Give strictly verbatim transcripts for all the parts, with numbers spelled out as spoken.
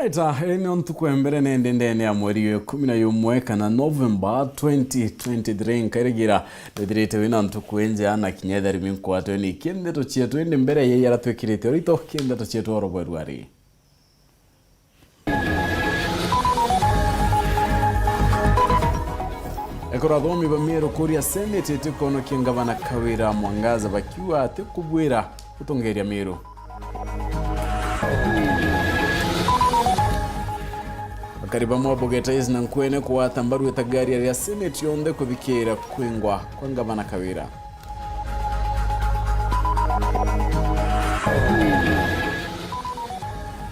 Eta, iri nio ntuku ya mbere nende ndene ya mweri wa ikumi na umwe kana November twenty twenty-three. Nkairigira ndithirite wina ntuku injea na kinya ethari minkwatwe ni kindeto cietu, indi mbere ya iria twikirite urito kindeto cietu oro bweru ari. Ekuru athomi ba Meru kuria Senate itikonokia ngavana Kawira, Mwangaza bakiuga atikubwira gutongeria Meru. Akari bamwe Bogetais na Nkwene kugwata mbaru itagaria ria Senate yonthe kuthikira kwingwa kwa ngavana Kawira.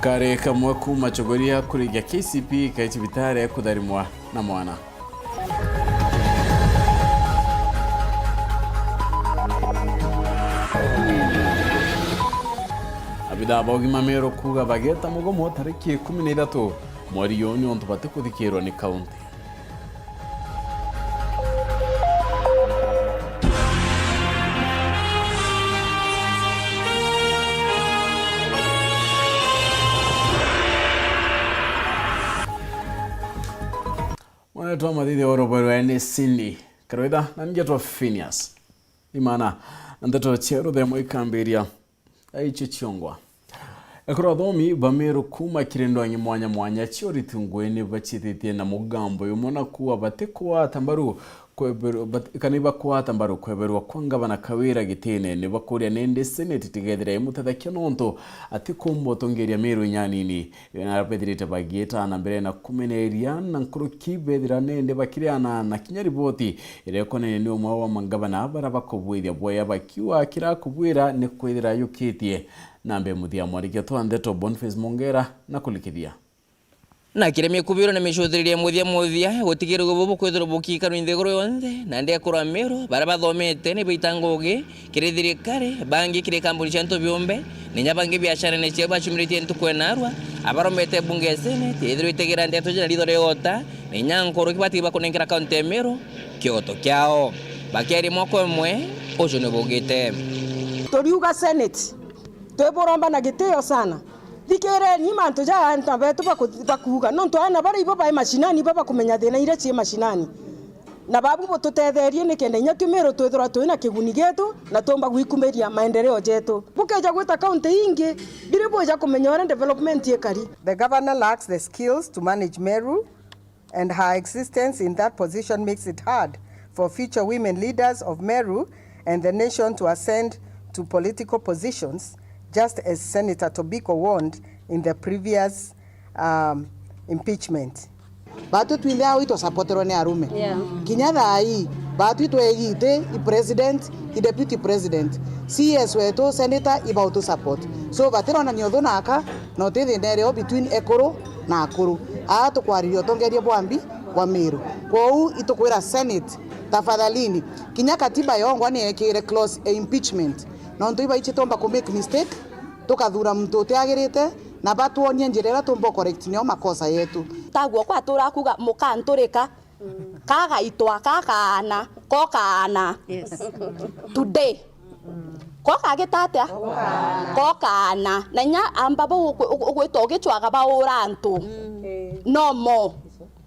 Kari kamwe kuuma Chogoria kurigia K C P kai cibitari kutharimwa na mwana. Abithaa ba ugima Meru kuuga bageta mugomo tariki ikumi na ithatu mweri uyu niuntu batikuthikirwa ni kaunti. Mwana twa mathithi oro bweru ene Cindy Karwitha na ningetwa Phineas Imana, na ndeto cia ruthemo ikambiria. Aicio ciongwa. Ekuru athomi ba Meru kuuma kiri ndwangi mwanya mwanya cia uriti ngui ni baciititie na mugambo jumwe na kuuga batikugwata mbaru kweberwa, bat-, kana ibakwata mbaru kweberwa kwa ngavana Kawira gitine. Ni bakuria nindi Senate itigethira imutethakia nontu atikumba utongeria Meru inyanini. Na bethirite bagiita na mbere na kumeneria na nkuruki bethira nende bakiriana na kinya riboti iria ikonene ni umwe wa mangavana bara bakubwithia bwaya bakiuga kirakubwira ni kwithira yukitie na mbere muthia. Mwarikia twa ndeto Boniface Mongera na kulikithia. Na kiria mikubiro na micuthiririe muthia muthia, gutigirwe bubu kwithirwa bukiikarwa nthiguru yonthe, na ndekuru a Meru bara bathomete ni baita ngugi kiri thirikari, bangi kiri kambuni cia antu biumbe, na inya bangi biasharene ciao bacumiritie ntuku ya narua. Abaromete bunge ya Senate ithirwa itegira ndeto cia na ritho ria igota, na inya nkuruki batiga bakunengera kaunti ya Meru kioto kiao. Bakiaria mwaka umwe, ucio ni bugite. Turiuga Senate, twiburomba na gitio sana. Thikireni mantu ja antu betu baku-, bakuuga, nontu aana baria ibo bai mashinani, ibo bakumenya thina iria cii mashinani. Na babu bututetherie nikenda inya twi Meru twithirwa twi na kiguni gitu na tumba gwikumiria maendeleo jetu. Bukeja gwita kaunti ingi, biri bwija kumenya uria development ikari. The governor lacks the skills to manage Meru, and her existence in that position makes it hard for future women leaders of Meru and the nation to ascend to political positions, just as Senator Tobiko warned in the previous, um, impeachment. Batwi twinthe au itwasapoterwe ni arume. Yeah. Kinya thaa ii, batwi twegite i president, i deputy president. C S wetu, senator, ibautu support. So, batironania uthu naka, na uti thina irio between ekuru na akuru. Aa tukwariria utongeria bwa mbi bwa Meru. Kwou itukwira Senate, tafadhalini, kinya katiba yongwa ni yekire clause ya impeachment. Nontu iba ici tumba ku make mistake, tukathura muntu utiagirite, na batwonie njira iria tumba correct nio makosa yetu. Taguo kwatura kuga mukanturika, kagaitwa, kakaana, kokaana. Yes. Today. Ko kagita atia? Ko kaana. Na inya amba bau uku-, uku-, ugwita ugicwaga baura antu. Mm. No mo.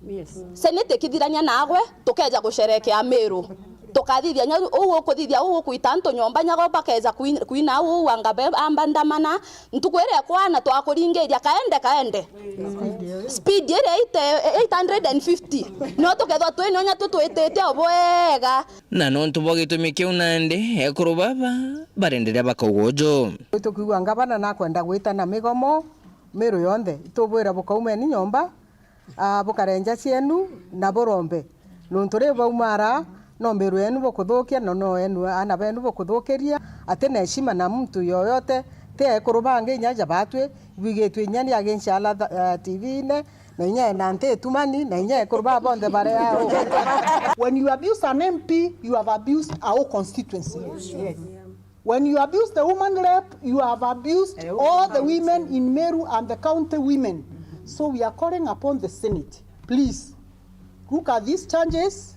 Yes. Senate ikithirania nagwe, tukeja gusherekea Meru. Tukathithia nya uu ukuthithia uu ukuita antu nyomba nyago bakeja kuin-, kuina uu anga be amba ndamana. Ntuku iria kwana twakuringiria kaende kaende. Speed iria ite eight hundred and fifty. No tukethwa twinio nya tutwitite o bwega. Na nontu bwa gitumi kiu nandi, ekuru baba barenderia bakauga uju. Tukiigua ngavana nakwenda gwita na migomo Meru yonthe, itubwira bukaumeni nyomba, ah, bukare nja cienu na burombe. Nontu riu baumara, no Meru yenu bukuthukia, na no enu, aana benu bukuthukiria. Ati na heshima na muntu yoyote, ti ekuru bangi inya ja batwi, ibwigitwe inya ni against ala tha-, ah, T V-ine, na inya ena nti itumani, na inya ekuru baa bonthe baria. When you abuse an M P, you have abused our constituency. Yes. When you abuse the woman rep, you have abused all the women in Meru and the county women. So we are calling upon the Senate, please, look at these changes.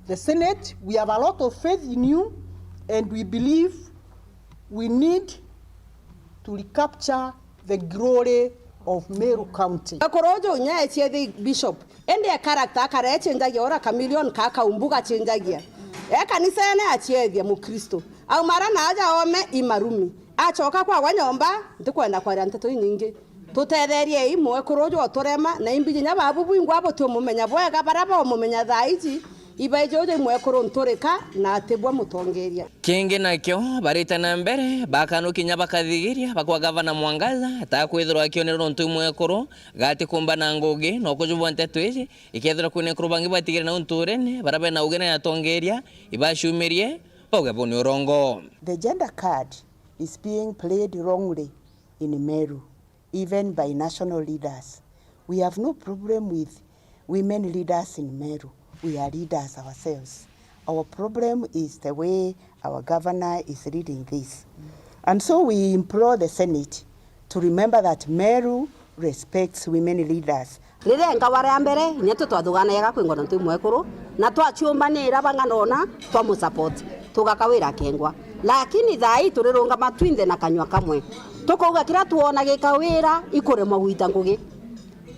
The Senate, we have a lot of faith in you, and we believe we need to recapture the glory of Meru County. Ekuru uju nya eciethia bishop, indi e character akara ecinjagia ura chameleon ka kaumbu gacinjagia. E kanisene aciethia mukristo. Aumara na aja ome imarumi. Acoka kwagwa nyomba, ntikwenda kwaria nteto inyingi. Tutetherie imwe kuru uju uturema, na imbiji nya babu bwingwa butiumumenya bwega, baria baumumenya thaa iji, ibaiji uju imwe kuru nturika, na atibwa mutongeria. Kingi nakio, barite na mbere, bakanuki nya bakathigiria, bakwa Gavana Mwangaza, atakwithirwa akionere nontu imwe kuru, gatikumba na ngugi, no kujubwa nteto iji, ikethirwa kwina ekuru bangi batigire na unturene, baria bena ugi na atongeria, ibaciumirie, bauge buni urongo. The gender card is being played wrongly in Meru, even by national leaders. We have no problem with women leaders in Meru. We are leaders ourselves. Our problem is the way our governor is leading this. And so we implore the Senate to remember that Meru respects women leaders. Riria enkawa ria mbere, inya twe twathuganagia gakwingwa nontu i mwekuru, na twaciumbanira bang'ana ona twamusupport, tugakawira akengwa. Lakini thaa ii turirungama twinthe na kanyua kamwe, tukauga kiria twona gikawira ikuremwa gwita ngugi.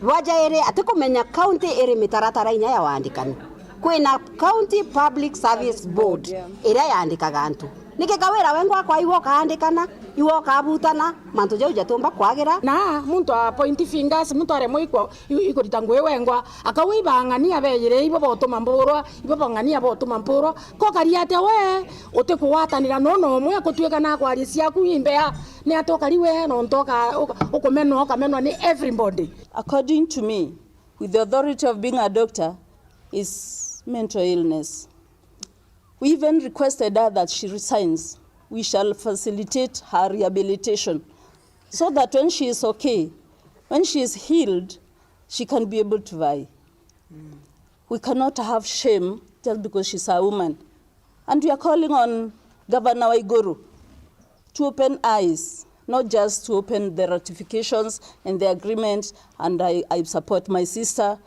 Bwa jairi, atikumenya county iri mitaratara inya ya wandikani. Kwina County Public Service Board iria yandikaga antu. Niki kawira wengwa kwa iwe ukaandikana, iwe ukabutana, mantu jau jatiumba kwagira? Na muntu a point fingers, muntu aremwe ikwa-, i-, ikurita ngugi wengwa, akauga ibang'ania beyire, ibo botuma mburwa, ibo bang'ania botuma mburwa. Ko kari atia we utikugwatanira nona umwe akutuika na kwaria ciaku imbea? Ni atia ukari we nontu uka-, uka-, ukumenwa, ukamenwa ni everybody? According to me, with the authority of being a doctor, is mental illness. We even requested her that she resigns. We shall facilitate her rehabilitation so that when she is okay, when she is healed, she can be able to vie. We cannot have shame just because she's a woman. And we are calling on Governor Waiguru to open eyes, not just to open the ratifications and the agreement, and I, I support my sister.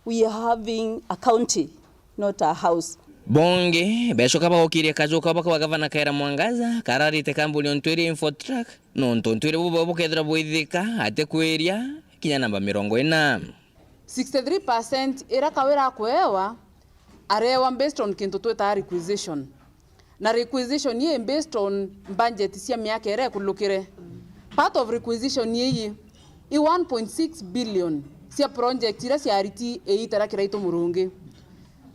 We are having a county, not a house. Bongi becoka bagokiria kajuka bakwa Gavana Kawira Mwangaza kararite kambuni o Ntwiri Infotrak, nontu Ntwiri bubo bukethira bwithika atikwiria kinya namba mirongo ina. Sixty-three percent iria Kawira akuewa, arewa based on kintu twitaga requisition. Na requisition ii based on budget cia miaka iria ikulukire. Part of requisition ii i one point six billion cia project iria ciariti iita ria Kiraitu Murungi.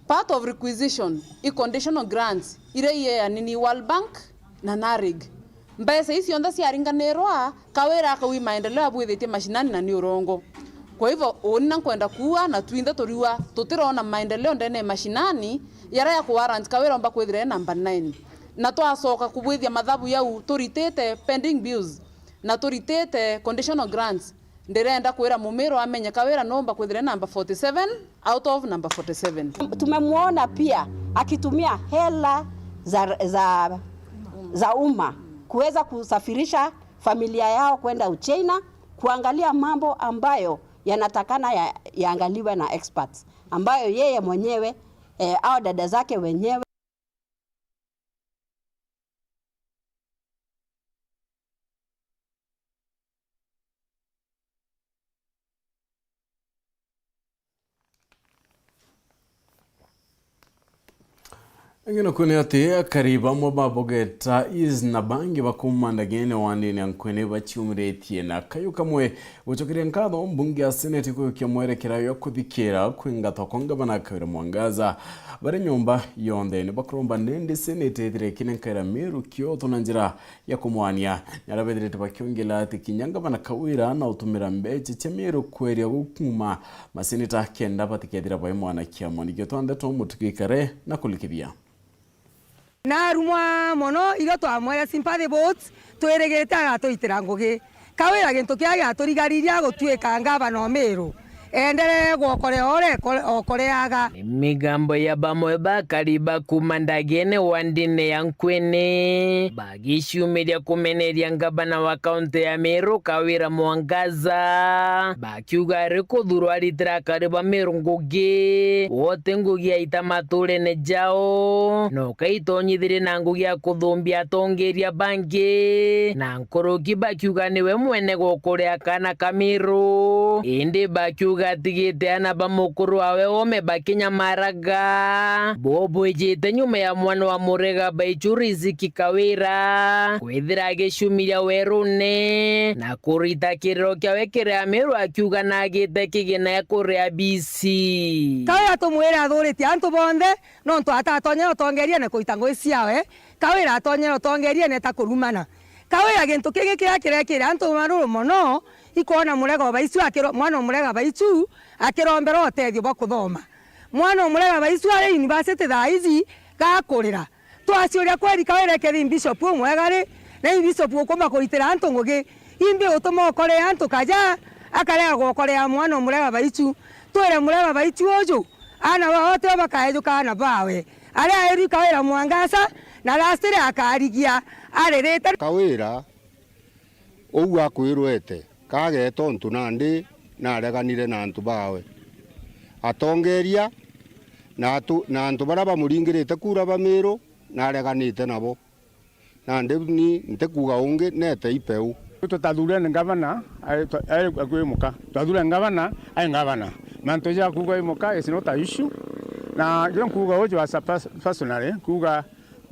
Part of requisition i conditional grants iria ieani ni World Bank na NARIG. Mbeca ii cionthe ciaringanirwa, Kawira akauga i maendeleo abwithitie mashinani na ni urongo. Kwa hivyo, uuni na nkwenda kuuga na twinthe turiuga tutirona maendeleo ndene ya mashinani, yaria ya kuwarrant Kawira omba kwithira e number nine. Na twacoka kubwithia mathabu yau turitite pending bills na turitite conditional grants, ndirenda kwira Mumiru amenye Kawira noomba kwithira e number forty seven out of number forty seven. Tumemuona pia akitumia hela za, za, za umma kuweza kusafirisha familia yao kwenda Uchina kuangalia mambo ambayo yanatakana ya, yaangaliwe na experts, ambayo yeye mwenyewe, eh, au dada zake wenyewe. Ingi nakuo ni ati akari bamwe ba Bogeta East na bangi bakuuma ndagene wandini ya Nkwene baciumiritie na kayu kamwe gucokeria nkatho mbunge ya Senate kuyukia mwerekera yo kuthikira kwingatwa kwa ngavana Kawira Mwangaza. Bari nyomba yonthe ni bakuromba nindi Senate ithire ikinenkaira Meru kioto na njira ya kumwania. Ni aria bethirite bakiongela ati kinya ngavana Kawira na utumira mbecha cia Meru kweria gukuma maseneta kenda batikethira bai mwana kiama. Nikio twanthe twa mutugi kare na kulikithia. Narumwa mono, irio twamwere sympathy votes, twirigite agatuitira ngugi. Kawira gintu kiria giaturigaririe gutuika ngavana o Meru. Enderee gwokorea uria ekore-, okoreaga. Migambo ya bamwe bakari ba kuuma ndagene wa ndini ya Nkwene bagiciumiria kumeneria ngavana wa kaunti ya Meru Kawira Mwangaza, bakiuga ari kuthurwa aritira akari ba Meru ngugi, wote ngugi aita maturene jao, na ukaitonyithirie na ngugi ya kuthumbia atongeria bangi, na nkuruki bakiuga niwe mwene gwokorea kana ka Meru, indi bakiuga atigite ana ba mukuru wawe ome bakinyamaraga. Bo bwijite nyuma ya mwana wa Murega Baichu Riziki Kawira kwithira agicumiria werune na kurita kiriro kiawe kiri Ameru akiuga nagite kigina ya kuria B C. Kawira tumwire athuritie antu bonthe, nontu atatonyere utongeriene kuita ngugi ciawe. Kawira atonyere utongeriene ta kurumana. Kawira gintu kingi kiria kirekire antu maruru mono, ikwona Murega o Baichu akiro-, mwana o Murega Baichu akiromberwa utethio bwa kuthoma. Mwana o Murega Baichu ari university thaa ici gakurira. Twaciuria kweri Kawira ekethira bishop umwega ri, na i bishop ukumba kuritira antu ngugi, imbi utuma ukorea antu kaja, akarega gwokorea mwana o Murega Baichu. Twire Murega Baichu uju, ana bawe ote bakaejuka ana bawe. Aria airwi Kawira Mwangaza, na lastly akarigia aririte. Kawira, uu akwirwete, kageta untu nandi nareganire na antu bawe. Atongeria na atu-, na antu baria bamuringirite kura ba Miru, nareganite nabo. Nandi ni ntikuuga ungi, nete ipeu. Tutathurene ngavana, ai-, twa-, ai-, akwi muka. Twathurene ngavana, ai ngavana. Mantu ja kuuga i muka is not a issue. Na jo nkuuga uju as a pers-, personally, nkuuga,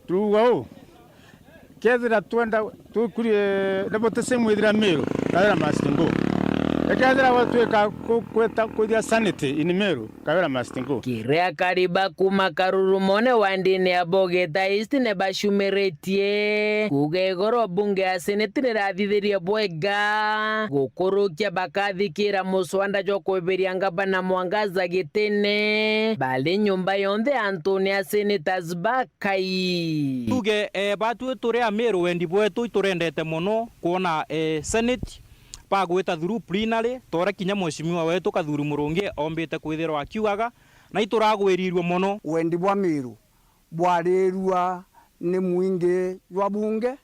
tuuga uu, kethira twenda twikurie nepotism ithira Miru, Kawira must go. Ekethira gwatwika ku-, kweta kwithia sanity in Miru, Kawira must go. Kiria akari ba kuuma Karurumone wa ndini ya Bogeta East ne bacumiritie kuuga igoro bunge ya Senate nirathithirie bwega gukurukia bakathikira muswanda jwa kweberia ngavana Mwangaza gitine bari nyumba yonthe antune ya senators bakai. Tuge, eh, batwi turi Amiru wendi bwetu iturendete mono kwona, eh, Senate bagwita through plenary, tore kinya mheshimiwa wetu Kathuri Murungi ombite kwithirwa akiugaga, na ituragwirirue mono. Wendi bwa Miru bwarirua ni mwingi jwa bunge,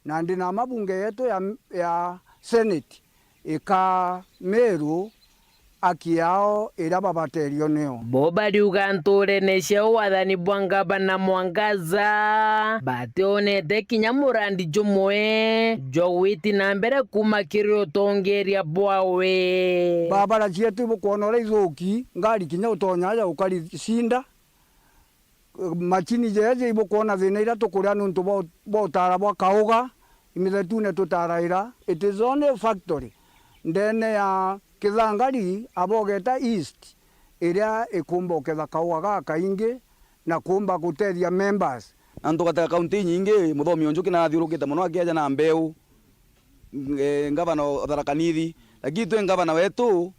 nandi na mabunge yetu ya, ya Senate ika Miru aki yao iria babaterio nio. Bo bariuga nturene cia wathani bwa ngavana Mwangaza, bationete kinya murandi jumwe jwa gwiti na mbere kuuma kiri utongeria bwawe. Barabara cietu ibukwona uria ithuki, ngari kinya utonya aja ukaricinda. Macini jeje ibukwona thina iria tukuria niuntu bwa, bwa utara bwa kauga, imithetune tutaraira, it is only factory ndene ya Kithangari Abogeta East iria ikumba uketha kauga gakaingi na kumba gutethia members. Na ntu gatega kaunti inyingi, muthomi o Njuki narathiurukite mono akieja na mbeu, eh, ngavana o Tharaka Nithi, lakini twi ngavana wetu,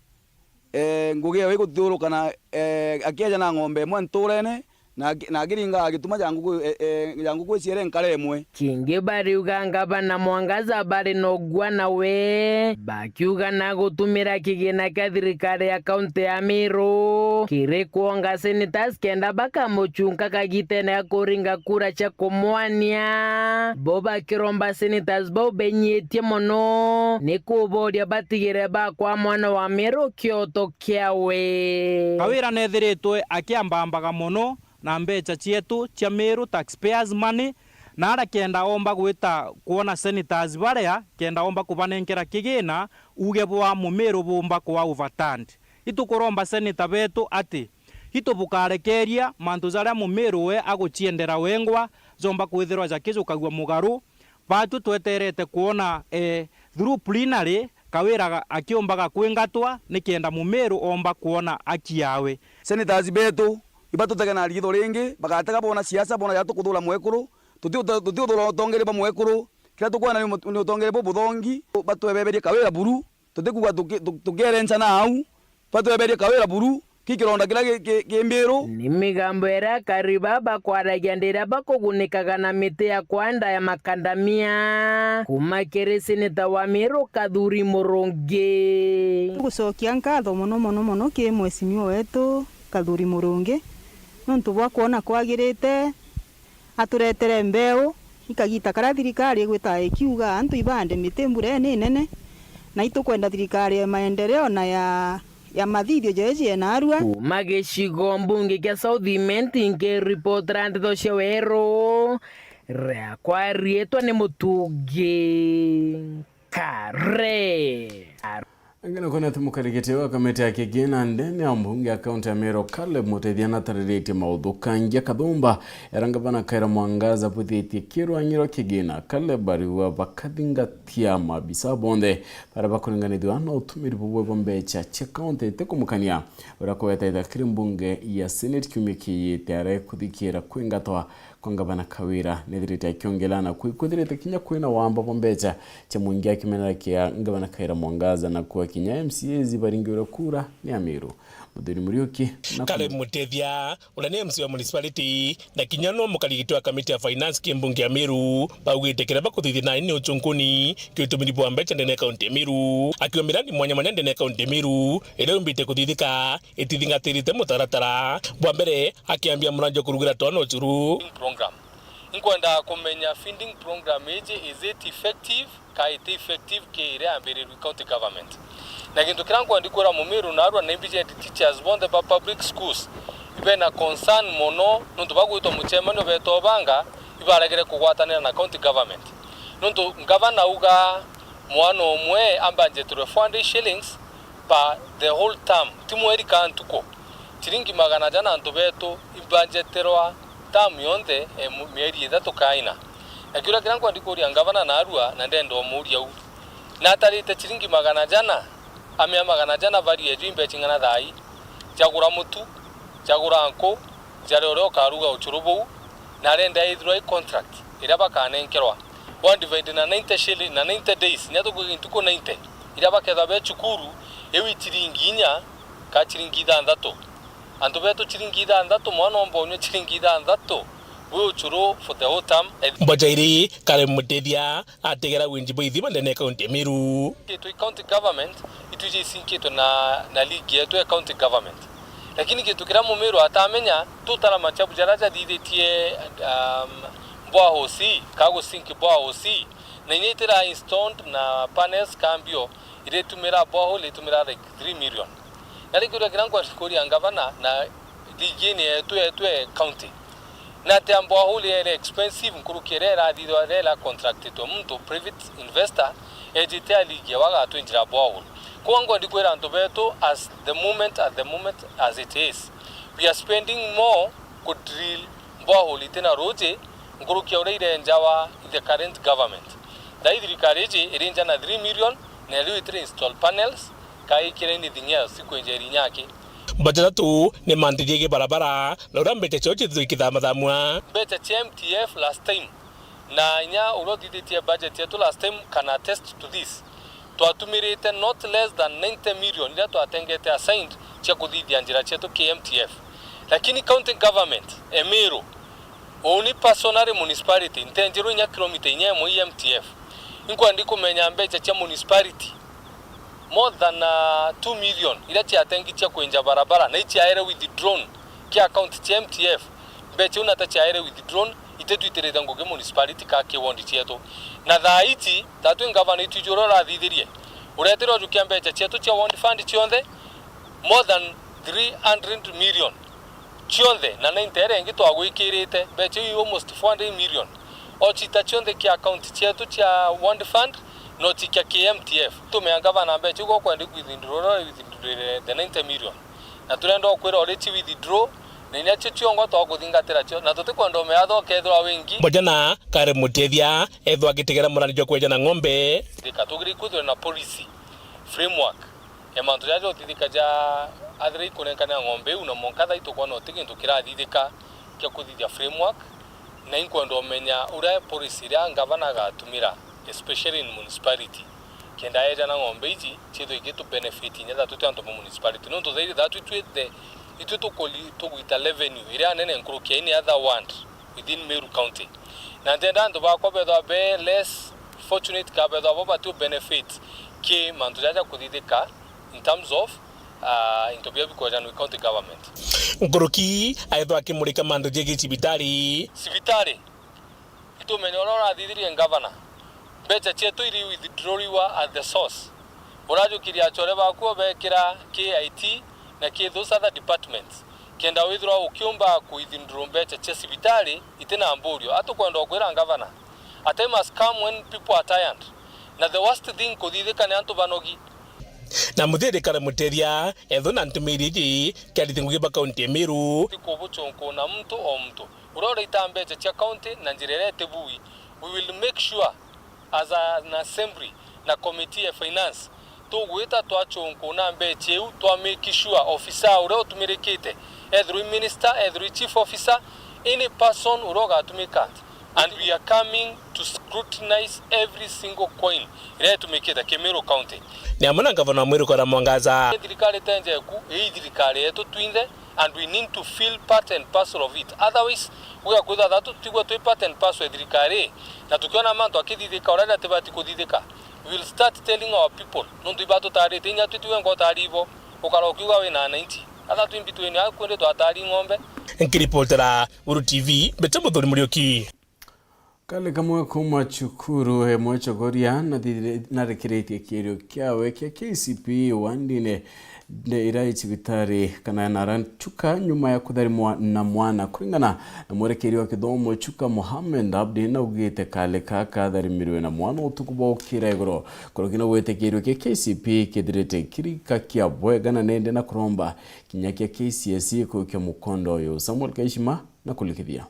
eh, ngugi ewe iguthiurukana, eh, akieja na ng'ombe imwe nturene, na aki-, na akiringa gituma ja nguku, eh, eh, ja nguku iciere nkare imwe. Kingi bariuga ngavana Mwangaza bari na ugua nawe, bakiuga na gutumira kigina kia thirikari ya kaunti ya Miru kiri kwonga senators kenda bakamucunka kagitene ga kuringa kura cia kumwania. Bo bakiromba senators bau benyitie mono ni kuboria batigire bakwa mwana wa Miru kioto kiawe. Kawira nethiritwe akiambambaga mono na mbecha cietu cia Miru taxpayers money, na arakenda omba gwita kwona senators baria kenda omba kubanenkera kigina, uge bwa Mumiru bumba kwa overturned. Itukuromba senator betu ati, itubukarekeria mantu jaria Mumiru we aguciendera wengwa jomba kwithirwa jakijukagua mugaru. Batwi tweterete kwona, eh, through plenary, Kawira ga-, akiumbaga kwingatwa nikenda Mumiru omba kwona aki yawe. Senators betu, ibatutege na riitho ringi, bagatega boona siasa, boona ja tukuthura mwekuru, tuti-, tutiuthura utongeria bwa mwekuru, kiria tukwona ni mut-, ni utongeria bubuthongi, batwebeberie Kawira buru, tutikuga tuki-, tu-, tukierenca na au, batweberie Kawira buru, Ki kironda kiria ki, ki, ki Miru. Ni migambo iria akari baa bakwaragia ndiria bakugunikaga na miti ya kwanda ya makandamia kuma kiri seneta wa Miru Kathuri Murungi. Tugucokia nkatho mono mono mono ki mwecimiwa wetu Kathuri Murungi nontu bwa kwona kwagirite aturetere mbeu i kagita karia thirikari igwitaga ikiuga antu ibande miti mbura ii ni nene, na itukwenda thirikari ya maendeleo na ya, ya mathithio jeeji ya narua. Kuma gicigo mbunge kia South Imenti, nkiripotera ndeto cia weru, riakwa riitwa ni Mutungi Kare. Angina kwona ati mukarigiti wa kamiti ya kigina ndene ya mbunge ya kaunti ya Meru, Caleb Mutethia, natariritie mauthukangia kathumba era ngavana Kawira Mwangaza abwithitie kirwang'iro kigina. Caleb ariuga bakathingatia maabisa bonthe baria bakuringanithua na utumiri bubwe bwa mbecha cia kaunti itikumukania, uria kugwetaitha kiri mbunge ya Senate kiumia kiiyite aria ikuthikira kwingatwa kwa ngavana Kawira nethirite akiongelana kwi kwithirite kinya kwina wamba bwa mbecha cia mwingi akimenera kia ngavana Kawira Mwangaza na kuwa kinya M C As baringirwe kura ni Amiru. Muthuri Muriuki na Caleb Mutethia, uria ni M C wa municipality na kinya no mukarigiti wa kamiti ya finance ki mbunge ya Miru, baugite kiria bakuthithia nai ni uchunkuni ki utumiri bwa mbecha ndene ya kaunti ya Miru, akiwa mirandi mwanya mwanya ndene ya kaunti ya Miru iria yumbite kuthithika itithingatirite mutaratara. Bwa mbere, akiambia murandi wa kurugira twana ucuru. Program. Inkwenda kumenya feeding program iji, is it effective? Ka iti effective ki iria yambirirwe county government? Na gintu kiria nkwendi kwira Mumiru narua na imbijeti teachers bonthe ba public schools, ibena concern mono nontu bagwitwa mucemanio betobanga, ibaregere kugwatanira na county government. Nontu ngavana auga mwana umwe ambanjetirwe four hundred shillings per the whole term, ti mweri ka ntuku. Chiringi magana jana antu betu imbanjeterwa term yonthe, e, mu-, mieri ithatu ka ina. Na kiuria kiria nkwendi kuria ngavana narua, na ndenda umuria u, natarite chiringi magana jana, amea magana jana value eju imbecha ing'ana thaa ii? Jagura mutu, jagura nku, jaria uria ukaruga uchuru buu, na arenda ithirwa i contract iria bakanenkerwa, one divide na ninety shilling, na ninety days, nya tukuge ntuku ninety iria bakethwa be cukuru, iu i chiringi inya ka chiringi ithanthatu. Antu betu chiringi ithanthatu, mwana omba unywa chiringi ithanthatu bwi uchuru for the whole term. Mbocha iri, Caleb Mutethia ategera winji bwa ithima ndene ya kaunti ya Meru. Itwi county government, itwiji isinkitwe na, na league yetu ya county government. Lakini gintu kiria Mumiru atamenya, tutara machabu jaria jathithitie, um, boreholes, ka gusink boreholes, na inya itira installed na panels ka mbio, iritumira borehole, iritumira like three million. Na ringi uria kiria nkwenda kuria ngavana na league ini yetu, yetu ya county, na atia borehole iri expensive nkuruki iria irathithwa, iria iracontractitwe muntu, private investor, ejite a league ewe agatwinjira borehole. Koguo ngwendi kwira antu betu, as the moment, at the moment as it is, we are spending more ku drill borehole itina ruuji nkuruki ya uria irenjawa i the current government. Thaa ii thirikari iji irinja na three million, na riu itiri install panels, ka ikira anything else, ikwenja irinya aki. Mbocha jatu ni mantu jegie barabara, na uria mbecha cio cithithwe ikithamathamua. Mbecha cia M T F last time, na inya uria uthithitie budget yetu last time can attest to this. Twatumirite not less than ninety million iria twatengete assigned cia kuthithia njira cietu ki M T F. Lakini county government, Emiru, uni personally municipality, ntenjirwe inya kilomita inya imwe i M T F. Inkwendi kumenya mbecha cia municipality more than, uh, two million iria ciatengi cia kwinja barabara na iciaere withdrawn ki account cia M T F. Mbecha iu nata ciaere withdrawn, ititwitirite ngugi municipality ka ki ward cietu. Na thaa iji, tatwi ngavana itwiji uria urathithirie, uretire ujukia mbecha cietu cia ward fund cionthe, more than three hundred million cionthe, na ninety iria ingi twagwikirite, mbecha iu almost four hundred million. Ocita cionthe ki account cietu cia ward fund, na ocikia ki M T F. Tumea ngavana mbecha iu gokwendi kwithindura uria withindurire the ninety million. Na turenda ukwira uri ci withdraw, na inya cio ciongwa twakuthingatira cio, na tutikwenda umeatha ukethirwa wingi. Mbocha na Caleb Mutethia ethwa agitegera murandi jwa kwenja na ng'ombe. Thika tugiri kwithirwa na policy, framework, ya mantu jaja uthithika ja athira ikunenkanira ng'ombe iu, na mwanka thaa itukwona uti gintu kirathithika kia kuthithia framework, na inkwenda umenya uria policy iria ngavana agatumira, especially in municipality, kenda eja na ng'ombe iji, ciithwe igitu benefit inya thaa twi twi antu ba municipality. Nontu thaa iri thaa twi twi the, Itwi tukuli-, tugwita revenue iria nene nkuruki ya any other ward within Meru County. Na ntenda antu bakwa bethwa be less fortunate, ka bethwa bo bati benefit ki mantu jaja kuthithika in terms of, ah, into bia bikwejanwa i county government. Nkuruki aethwa akimurika mantu jegii cibitari. Cibitari. Itumenya uria urathithirie ngavana. Mbeca cietu iri withdrawriwa at the source. Urajukiria achore baku obekira K I T na ki those other departments, kenda withirwa ukiumba ku withdraw mbeca cia cibitari itina mburio. Atukwenda ukwira ngavana, a time has come when people are tired. Na the worst thing kuthithika ni antu banogi. Na muthirikari Muteria, etho na ntumiri iji kiarite ngugi ba kaunti ya Meru. Ti kubuchunkuna muntu o muntu. Uria uraita mbeca cia county na njira iria itibui, we will make sure as an assembly na committee ya finance, tugwita twachunkuna mbeca iu, twa make sure officer uria utumirikite, ethirwa i minister, ethirwa i chief officer, any person uria ugatumika, and we are coming to scrutinize every single coin iria itumikite ki Meru County. Ni amwe na ngavana wa Meru Kawira Mwangaza. Thirikari tenjeku, ii thirikari yetu twinthe, and we need to feel part and parcel of it. Otherwise, gugakwithwa thatu tutigwe twi part and parcel ya thirikari, na tukiona mantu akithithika uria jatibati kuthithika, we will start telling our people, nontu ibatutarite, inya twi tiwe ngotari ibo, ukara ukiuga wina wananchi. Atha twi mbitwini, akwende twatari ng'ombe. Nkiripotera Uru T V, Mbete Muthuri Muriuki. Kari kamwe kuuma cukuru imwe Chogoria nathithire-, narikiritie kiirio kiawe kia K C P E wandine nde ira i cibitari kana Narachuka nyuma ya kutharimwa na mwana. Kuringana na mwerekeri wa kithomo Chuka, Mohamed Abdi, naugite kari ka katharimirwe na mwana utuku bwa ukira igoro. Kuruki na gwite kiirio kia K C P E kithirite kirika kia bwega na nende na kuromba kinya kia K C S E kuukia mukondo uyu. Samuel Kaishima na kulikithia.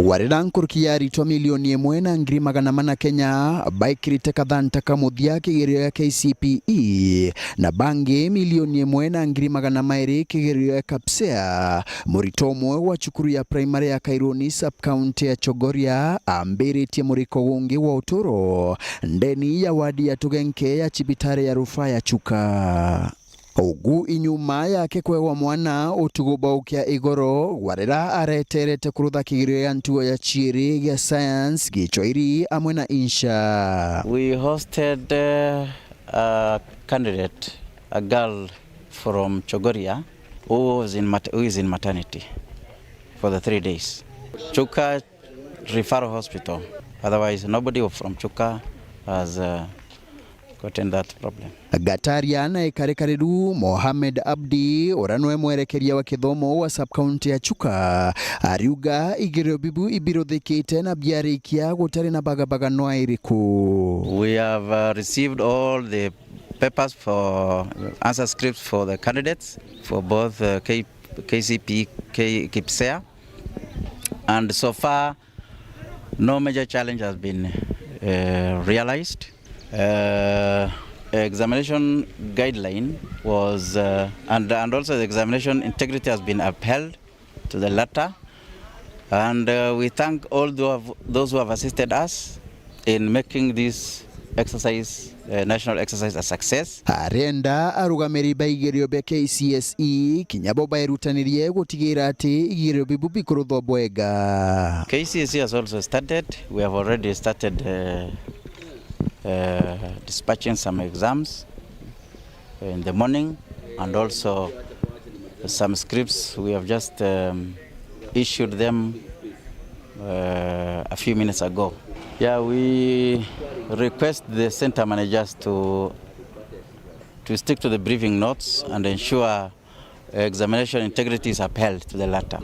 Warira nkuruki ya aritwa milioni imwe na ngiri magana mana Kenya baikirite kathanta ka muthia kigerio gia K C P E, na bangi milioni imwe na ngiri magana mairi kigerio gia KPSEA, murito umwe wa cukuru ya primary ya Kairuni sub-county ya Chogoria ambiritie muriko gungi wa uturo ndeni ya wadi ya Tugenke ya cibitari ya rufaa ya Chuka. Ugu inyuma yake kwegwa mwana utuku bwa ukia igoro, warira areterete kurutha kigerio gia ntugo ya ciiri gia science, Gichwairi amwe na insha. We hosted, uh, a candidate, a girl from Chogoria, who was in mat-, who is in maternity for the three days. Chuka Referral Hospital. Otherwise, nobody from Chuka has, uh, gotten that problem. Gataria na ikarikariru, Mohamed Abdi, uria nwe mwerekeria wa kithomo wa sub-county ya Chuka, ariuga igerio bibu ibiruthikite na biarikia gutari na bagabaganwa iriku. We have, uh, received all the papers for answer scripts for the candidates for both, uh, K-, K C P E, K-, KPSEA. And so far, no major challenge has been, uh, realized. Uh, examination guideline was, uh, and, and also the examination integrity has been upheld to the letter. And, uh, we thank all those who have, those who have assisted us in making this exercise, uh, national exercise a success. Arenda arugamiri ba igerio bia K C S E kinya bo baerutanirie gutigira ati igerio bibu bikuruthwa bwega. K C S E has also started. We have already started, uh, uh, dispatching some exams in the morning, and also some scripts we have just, um, issued them, uh, a few minutes ago. Yeah, we request the center managers to, to stick to the briefing notes and ensure examination integrity is upheld to the letter.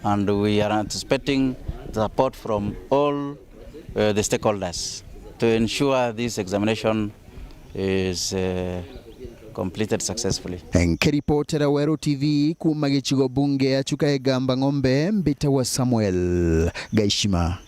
And we are anticipating the support from all, uh, the stakeholders to ensure this examination is, uh, completed successfully. Nkiripotera Weru T V kuuma gicigo bunge ya Chuka Igamba Ng'ombe, mbitagwa Samuel Gaishima.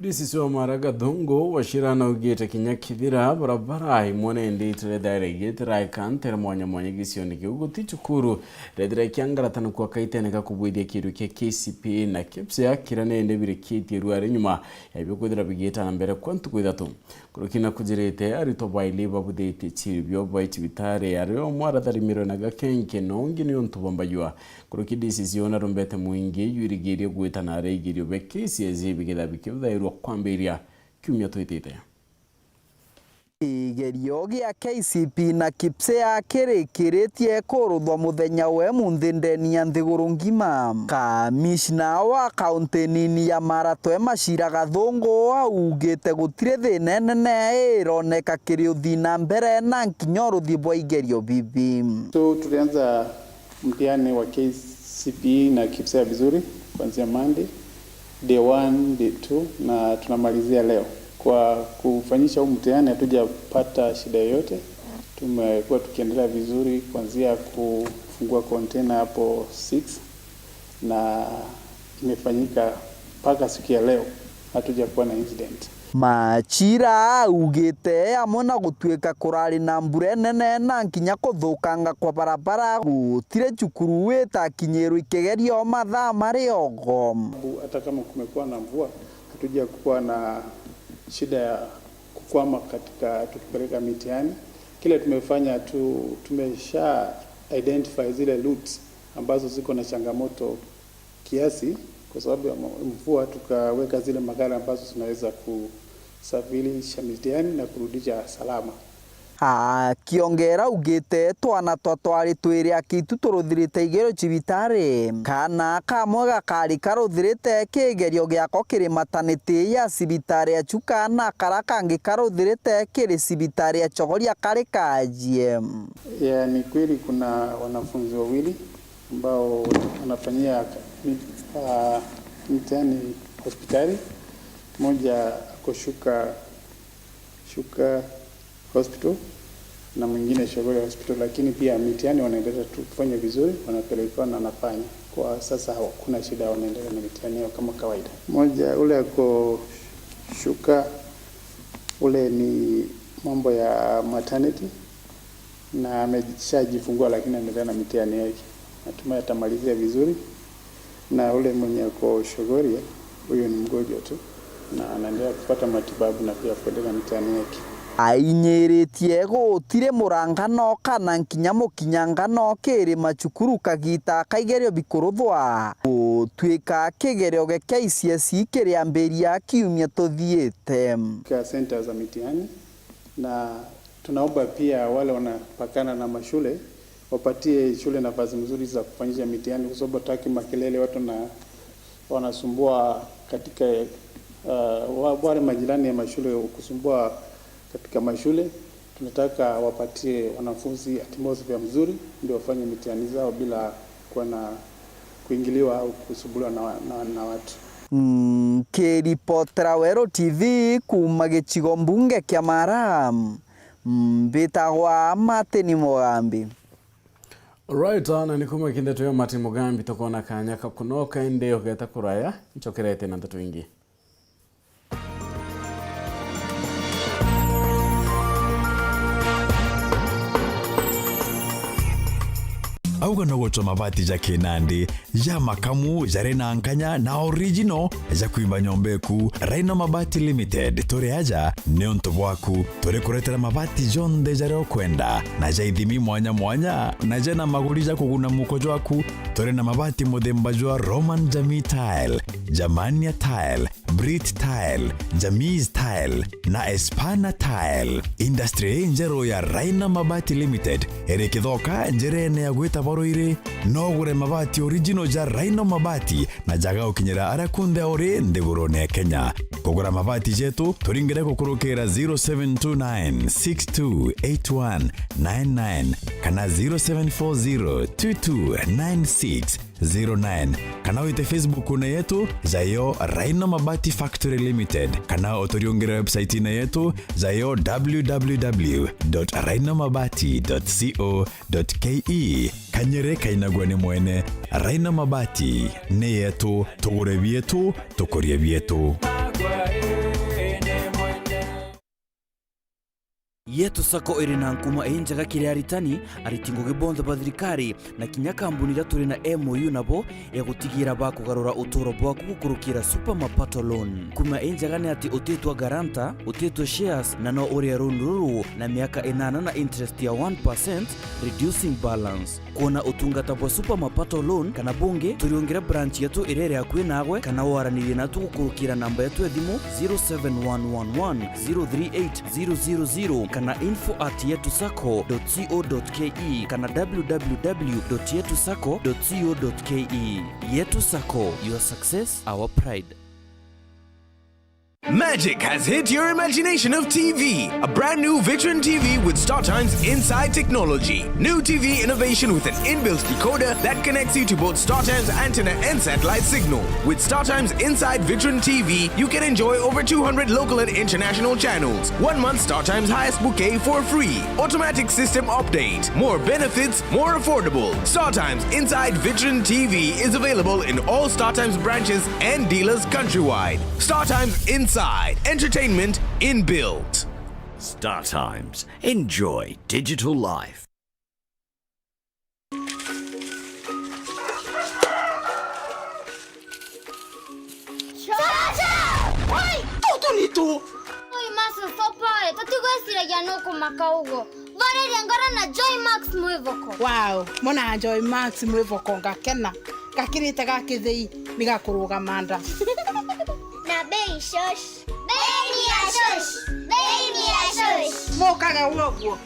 D C C wa Mara Gathungu Wachira naugite kinya kithira barabara imwe na indi itirethaira igitiraika ntere mwanya mwanya gicioni kiu, guti cukuru rethira ikiangaratana kwa kaitene ka kubwithia kiru kia K C P na KIPSEA kiria na indi birikitie ruari nyuma ya bikwithira bigita na mbere kwa ntuku ithatu. Kuruki na kujirite, aritwa baili babuthitie ciiri bio bai cibitari, ari umwe aratharimirwe na gakenke na ungi ni untu bwa mbajua. Kuruki D C C ona rumbete mwingi jwirigirie gwita na araigirio be K C S E bikitha bikithairwa kwambiria kiumia twitite. Kigerio gia K C P na KIPSEA kirikiritie kuruthwa muthenya wa umunthi ndeni ya nthiguru ngima. Kamishna wa kaunti nini ya Mara Twe Machira Gathungu augite gutiri thina inene ironeka kiri uthii na mbere na nkinya uruthi bwa igerio bibi. So, tulianza mtihani wa K C P E na KIPSEA vizuri kuanzia Monday, day one, day two, na tunamalizia leo. Kwa kufanyisha huu mtihani hatujapata shida yoyote. Tumekuwa tukiendelea vizuri kuanzia kufungua container hapo six, na imefanyika mpaka siku ya leo, hatujakuwa na incident. Machira augite amwe na gutuika kurari na mbura inene na nkinya kuthukanga kwa barabara, gutire cukuru itakinyirwe ikigerio mathaa mari ogo. Hata kama kumekuwa na mvua, hatujakuwa na shida ya kukwama katika tukipeleka mitihani. Kile tumefanya tu, tumesha identify zile routes ambazo ziko na changamoto kiasi kwa sababu ya mvua, tukaweka zile magari ambazo zinaweza kusafirisha mitihani na kurudisha salama. Akiongera augite, twana twa twari twiri akitu turuthirite igerio cibitari. Kana kamwe gakari karuthirite kigerio giako kiri mataniti ya cibitari ya Chuka na kara kangi karuthirite kiri cibitari ya Chogoria kari kajie. Yeah, ni kweli kuna wanafunzi wawili ambao wanafanyia mi-, ah, mtihani hospitali. Mmoja ako Chuka, Chuka Hospital na mwingine Chogoria Hospital, lakini pia mitihani wanaendelea tu kufanya vizuri, wanapelekewa na wanafanya. Kwa sasa hakuna shida, wanaendelea na mitihani yao kama kawaida. Mmoja ule ako Chuka, ule ni mambo ya maternity, na ameshajifungua, lakini anaendelea na mitihani yake. Natumai atamalizia vizuri. Na ule mwenye ako Chogoria, huyo ni mgonjwa tu, na anaendelea kupata matibabu na pia kuendelea na mitihani yake. Ainyiritie gutiri murangano kana nkinya mukinyangano kiri macukuru kagita ka igerio bikuruthwa, gutuika kigerio gia K C S E kiriambiria kiumia tuthiite. Ka center za mitihani, na tunaomba pia wale wanapakana na mashule wapatie shule nafasi mzuri za kufanyisha mitihani, kwa sababu hataki makelele, watu na wanasumbua katika, uh, wa-, wale majirani ya mashule kusumbua katika mashule. Tunataka wapatie wanafunzi atmosphere mzuri ndio wafanye mitihani zao bila kuwa na kuingiliwa au kusumbuliwa na wa-, na, na watu. Nkiripotera Weru T V kuuma gicigo mbunge kia Mara, mbitagwa Martin Mugambi. Right, na ni kuma kindeto ya Martin Mugambi, tukona kanya ka kunoka indi ugeta kuraya, ncokerete na ndeto ingi. Auga no gucwa mabati ja kinandi, ja makamu, jari na nkanya na original, ja kwimba nyomba eku. Rhino Mabati Limited, turi aja niuntu bwaku. Turi kuretera mabati jonthe jaria ukwenda, na ja ithimi mwanya mwanya, na jena maguri ja kuguna muko jwaku. Turi na mabati muthemba jwa Roman Jamii Tile, Germania Tile, Brit Tile, Jamis Tile na Espana Tile. Industry injeru ya Rhino Mabati Limited iri Kithoka, njirene ya gwita Baruiri. No ugure mabati original ja Rhino Mabati na jaga ukinyira aria kunthe uri nthigurune ya Kenya. Kugura mabati jetu, turingire gukurukira zero seven two nine six two eight one nine nine kana zero seven four zero two two nine six zero nine, kana wite Facebook-une yetu, jayo Rhino Mabati Factory Limited, kana uturiungire website-ine yetu, jayo w w w dot rhino mabati dot co dot k e. Kanyere kainagua ni mwene. Rhino Mabati ni yetu, tugure bietu, tukurie bietu. Yetu Sacco iri na nkuma injega kiri aritani, ariti ngugi bonthe ba thirikari, na kinya kambuni iria turi na M O U nabo ya gutigira bakugarura uturo bwaku gukurukira Super Mapato Loan. Nkuma injega ni ati utitwa guarantor, utitwa shares, na no urie loan ruru na miaka inana na interest ya one percent, reducing balance. Kwona utungata bwa Super Mapato Loan kana bungi, turiungire branch yetu iria iri akui naagwe, kana waranirie natu gukurukira namba yetu ya thimu zero seven one one one zero three eight zero zero zero kana info at yetu sacco dot co dot ke kana w w w dot yetu sacco dot co dot ke. Yetu Sacco, your success, our pride. Magic has hit your imagination of T V. A brand new Vitron T V with StarTimes Inside technology. New T V innovation with an inbuilt decoder that connects you to both StarTimes antenna and satellite signal. With StarTimes Inside Vitron T V, you can enjoy over two hundred local and international channels. One month StarTimes highest bouquet for free. Automatic system update. More benefits, more affordable. StarTimes Inside Vitron T V is available in all StarTimes branches and dealers countrywide. StarTimes Inside. Entertainment inbuilt. StarTimes. Enjoy digital life. Chacha! Wai! Tutu ni tu! Oi, Max, usopoe. Tutigwiciragia nukumaka uguo. Boreria ngoro na Joy Max Mwivoko. Wow, mona Joy Max Mwivoko ngakena. Gakirite ga kithei ni gakurugama nda. Na bei shosh. Bei ni ya shosh. Bei ni ya shosh. Mukage uguo.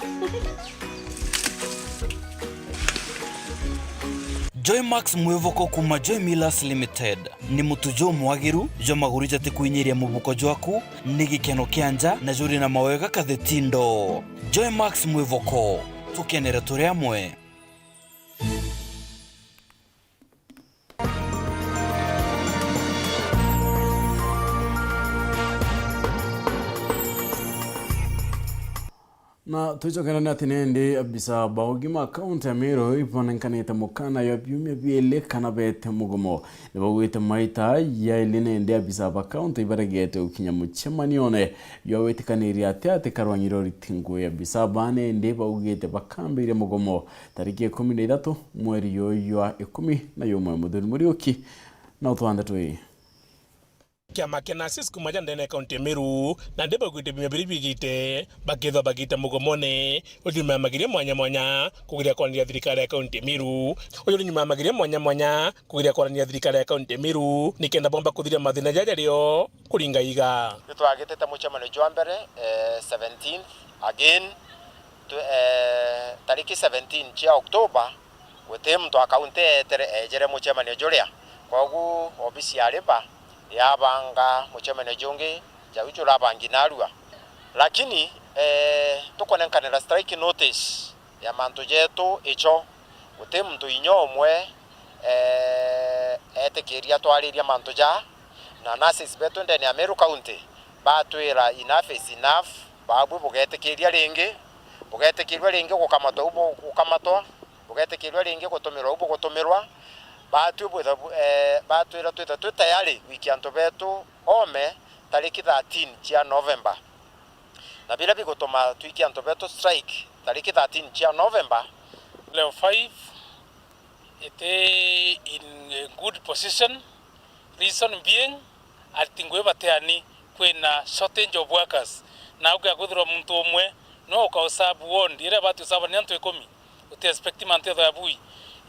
Joy Max Mwivoko kuma Joy Millers Limited. Ni mutu jumwagiru jwa maguru jatikwinyiria mubuko jwaku, ni gikeno kia nja na juri na mawega kathetindo. Joy Max Mwivoko, tukenere turi amwe. Na twicokerania ati nindi abisa ba ugima kaunti ya Meru ibonenkanite mukana ya biumia biili kana beete mugomo. Nibaugite maita yaili nindi abisa ba kaunti ibaregete gukinya mucemanione jwa gwitikaniria ati ati karwang'i rwa uriti ngui. Abisa ba nindi baugite bakambiria mugomo tariki ikumi na ithatu mweri juju jwa ikumi na jumwe. Muthuri Muriuki na utwande twi. Kiama kia nurses kuma ja ndene ya kaunti ya Meru, nandi baugite biumia biri bijite, bakethwa bagite mugomone, uju ni mamagiria mwanya mwanya kugeria kwaraniria thirikari ya kaunti ya Meru. Uju ni mamagiria mwanya mwanya kugeria kwaraniria thirikari ya kaunti ya Meru, nikenda bomba kuthiria mathina jaja jario kuringa iga. Nitwagitite mucemanio jwa mbere, eh, seventeenth, again, tu-, eh, tariki seventeen cia October, guti muntu wa kaunti eetere, eejere mucemanio juria. Kwogu obisi ya Labour yabanga mucemanio jungi jau jurabangi narua. Lakini, eh, tukunenkanira strike notice ya mantu jetu icho, guti muntu inya umwe, eh, eetikiria twariria mantu jaa, na nurses betu ndene ya Meru County batwira enough is enough, baabui bugetikiria ringi, bugetikirua ringi gukamatwa u bu-, gukamatwa, bugetikirua ringi gutumirwa u bugutumirwa. Baatwi bwitha bu-, eh, baatwira twitha twi tayari gwikia antu betu oome tariki thirteen cia November. Na biria bigutuma twikia antu betu strike tariki thirteen cia November. Level five iti in a good position, reason being, ariti ngui batiani, kwina shortage of workers. Na ukia kwithirwa muntu umwe no uka usabu ward iria ibati usabwa ni antu ikumi, uti expect mantu ethwa ya bui.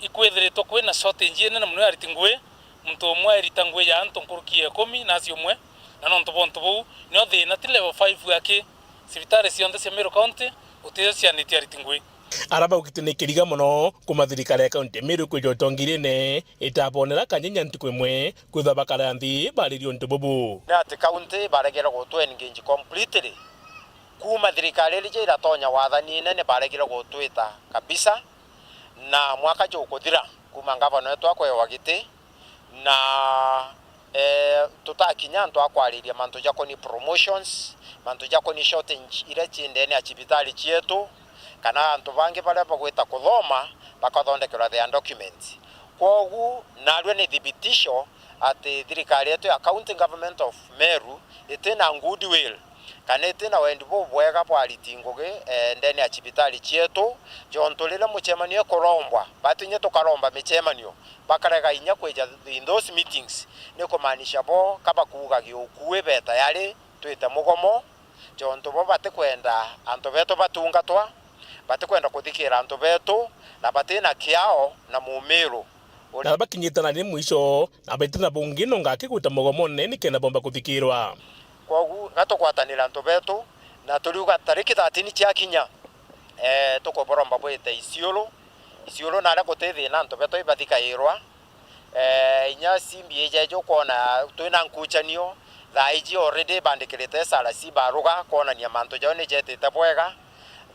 Ikwithiritwe kwina shortage inene mono ya ariti ngui, muntu umwe airita ngui ya antu nkuruki ya ikumi na acio umwe, na nontu bwa untu buu, nio thina ti level five aki, cibitari cionthe cia Meru County, uticio cianitie ariti ngui. Ara baugite ni kiriga mono kuma thirikari ya kaunti ya Meru kwija utongiriene itabonera kanya inya ntuku imwe kwithwa bakara nthi baririe untu bubu. Ni ati kaunti baregere gutu engage completely. Kuma thirikari iri ja iratonya wathanine ni baregire gutwita kabisa, na mwaka jukuthira kuma ngavana wetu akwewa giti, na, eh, tutakinya antu a kwariria mantu jakoni promotions, mantu jakoni shortage iria ci ndene ya cibitari cietu, kana antu bangi baria bagwita kuthoma bakathondekerwa their documents. Kwogu narua ni thibitisho ati thirikari yetu ya County Government of Meru itina goodwill Kana iti na wendi bubwega bwa ariti ngugi, eh, ndene ya cibitari cietu, jontu riria mucemanio ikurombwa, batu inya tukaromba micemanio, bakarega inya kwija in those meetings, ni kumaanisha bo ka bakuuga giukui be tayari twite mugomo, jontu bo batikwenda antu betu batungatwa, batikwenda kuthikira antu betu, na batina kiao na mumiru. Na bakinyite na ni mwisho, na beti na bungi no ngaki gwita mugomone nikenda bomba kuthikirwa. Kwogu, ga tugwatanira antu betu, na turiuga tariki thirteen ciakinya, eh, tukuburomba bwite Isiolo. Isiolo naria guti thina, antu betu ibathikairwa. Eh, inya C B A jeju kwona twina nkuchanio, thaa iji already bandikirite S R C baruga kwonania mantu jao ni jetite bwega.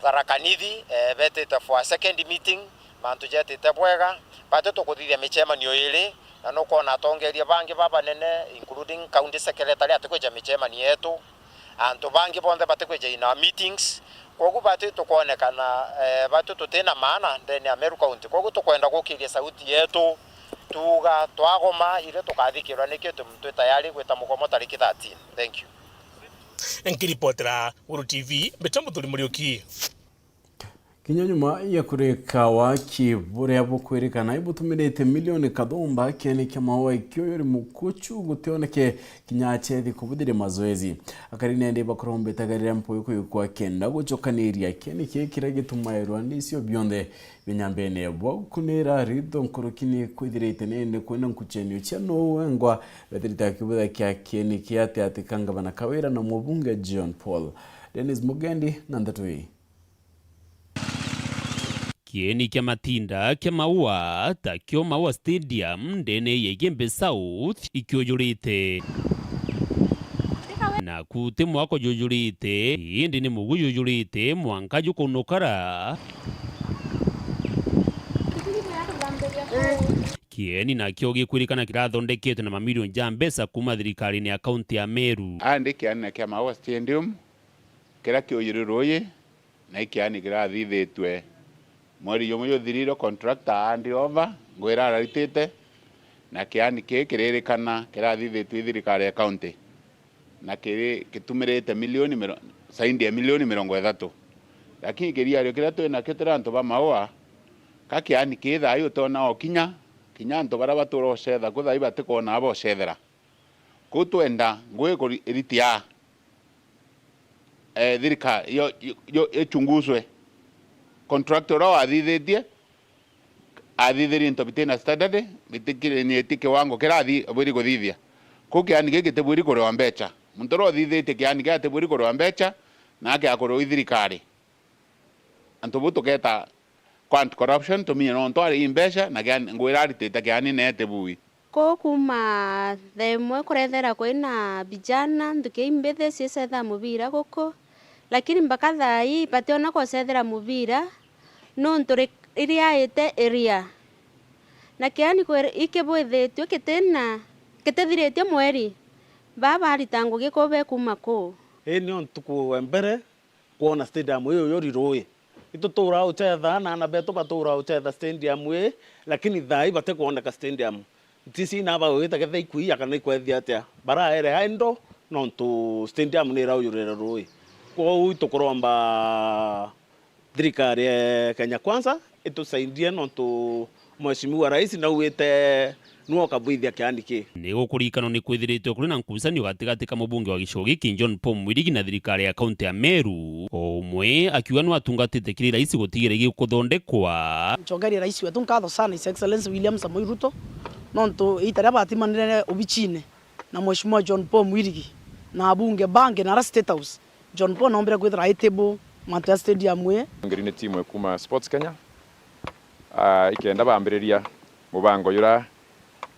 Tharaka Nithi, eh, betite for a second meeting, mantu jetite bwega. Batu tukuthithia micemanio iri, na nukwona atongeria bangi babanene, including county secretary, atikwija micemanio yetu. Antu bangi bonthe batikwija in our meetings. Kwogu batu tukwonekana, eh, batu tutina maana ndene ya Meru County. Kwogu tukwenda gukiria sauti yetu, tuuga twagoma, irio tukathikirwa, nikio tu-, twi tayari gwita mugomo tariki thirteen. Thank you. Nkiripotera Guru T V, mbita Muthuri Muriuki. Kinya nyuma ya kurika waki buria bukwirikana ibutumirite milioni kathumba, kieni kia maua ikioyori mukuchu gutioneke kinya achethi kubuthiria mazoezi. Akari nende bakurombete garira mpuyu kuyukwa kenda guchokaniria kieni kii kiria gitumairwa ni icio bionthe binyambene bwa gukunira ritho nkuruki ni kwithirite nene kwina nkuchenio cia nuu wengwa bethirite akibutha kia kieni kia ati ati ka ngavana Kawira na mubunge John Paul. Dennis Mugendi na ndeto ii. Kieni kia matinda kia Maua, takio Maua Stadium, ndene ya Igembe South, ikiujurite. Naku ti mwako jujurite, indi ni mugu jujurite, mwanka jukunukara. Kieni nakio gikwirikana kirathondeketwe na mamilioni ja mbeca kuma thirikarine ya kaunti ya Meru. Aya ndi kiani na kia Maua Stadium, kiria kiujuri ruuji, na ikiani kirathithitue mweri jumwe juthirire, contractor a hand over, ngugi iraritite, na kiani kii kiririkana kirathithitue i thirikari ya county, na kiri gitumirite milioni miro-, zaidi ya milioni mirongo ithatu. Lakini kiriario kiria twi nakio turi antu ba Maua, ka kiani kii thaa ii utona o kinya, kinya antu baria batura ucetha ku thaa ii batikwona aba ucethera. Kuu twenda ngugi kuri-, iriti aa, eh, thirikari yo, yo, yo ichunguzwe. Contractor uria wathithitie, athithirie into bitina standard, bitikirinyitie kiwango kiria athi-, abwiri kuthithia. Kuu kiani giki gitibwiri kuriwa mbecha. Muntu uria uthithitie kiani giki atibwiri kuriwa mbecha, na ake akuriwa i thirikari. Antu bu tugeeta Quant corruption, tuminye nontu ari i mbeca, na kiani, ngugi iraritite kiani neete bui. Kuu kuuma thaa imwe kurethera kwina vijana, nthuki imbithi ciicetha mubira guku, lakini mpaka thaa ii bationa kucethera mubira, nontu ri-, iria aite iria. Na kiani kwir-, ikibwithitue kitina, kitithiritie mweri, baa barita ngugi kuu be kuuma kuu. Ii nio ntuku ya mbere kwona stadium ii uyuri ruui. Ituturaa ucetha, na aana betu baturaa ucetha stadium ii, lakini thaa ii batikwoneka stadium. Ntisi na bagwita ketha ikwia kana ikwethia atia. Baraere idle nontu stadium ni iraujurire ruui. Kwou itukuromba thirikari ya Kenya Kwanza itusaidie nontu Mheshimiwa Rais naugite niwe ukabwithia kiani kii. Ni gukurikanwa ni kwithiritwe kuri na nkucanio gatigati ka mubunge wa gicigo giki John Paul Mwirigi na thirikari ya kaunti ya Meru, o umwe akiuga niwe atungatite kiri rais gutigira gikuthondekwa. Ncokerie rais wetu nkatho sana, His Excellency William Samoei Ruto, nontu iita riria batimanire obichine na Mheshimiwa John Paul Mwirigi na abunge bangi na ara State House, John Paul noombire kwithira aitibu mantu ja stadium ii. Ngeri ni timu ekuma Sports Kenya, ah, ikenda bambiriria mubango jura,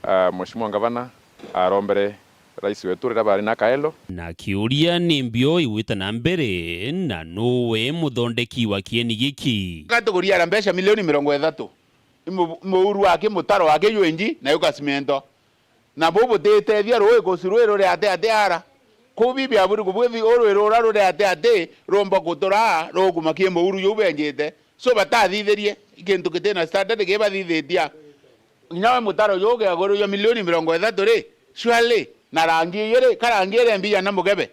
ah, Mheshimiwa Ngavana arombere rais wetu riria bari na Kaelo. Na kiuria ni mbio igwita na mbere, na nuwe muthondeki wa kieni giki? Gatuguriara mbeca milioni mirongo ithatu. Imu-, muuru wake, mutaro wake jwenji, na yukasimento. Na bu butitethia ruui guci rui ruri ati ati ara. Kuu bibi aburi kubwithi u rui rura ruri ati ati rumba gutura ruguma ki muuru juu benjite. So batathithirie kintu kitina standard ki bathithitia. Inya we mutaro juu ugeagururua milioni mirongo ithatu ri, surely, na rangi ijiri, ka rangi iri mbija na mugebe.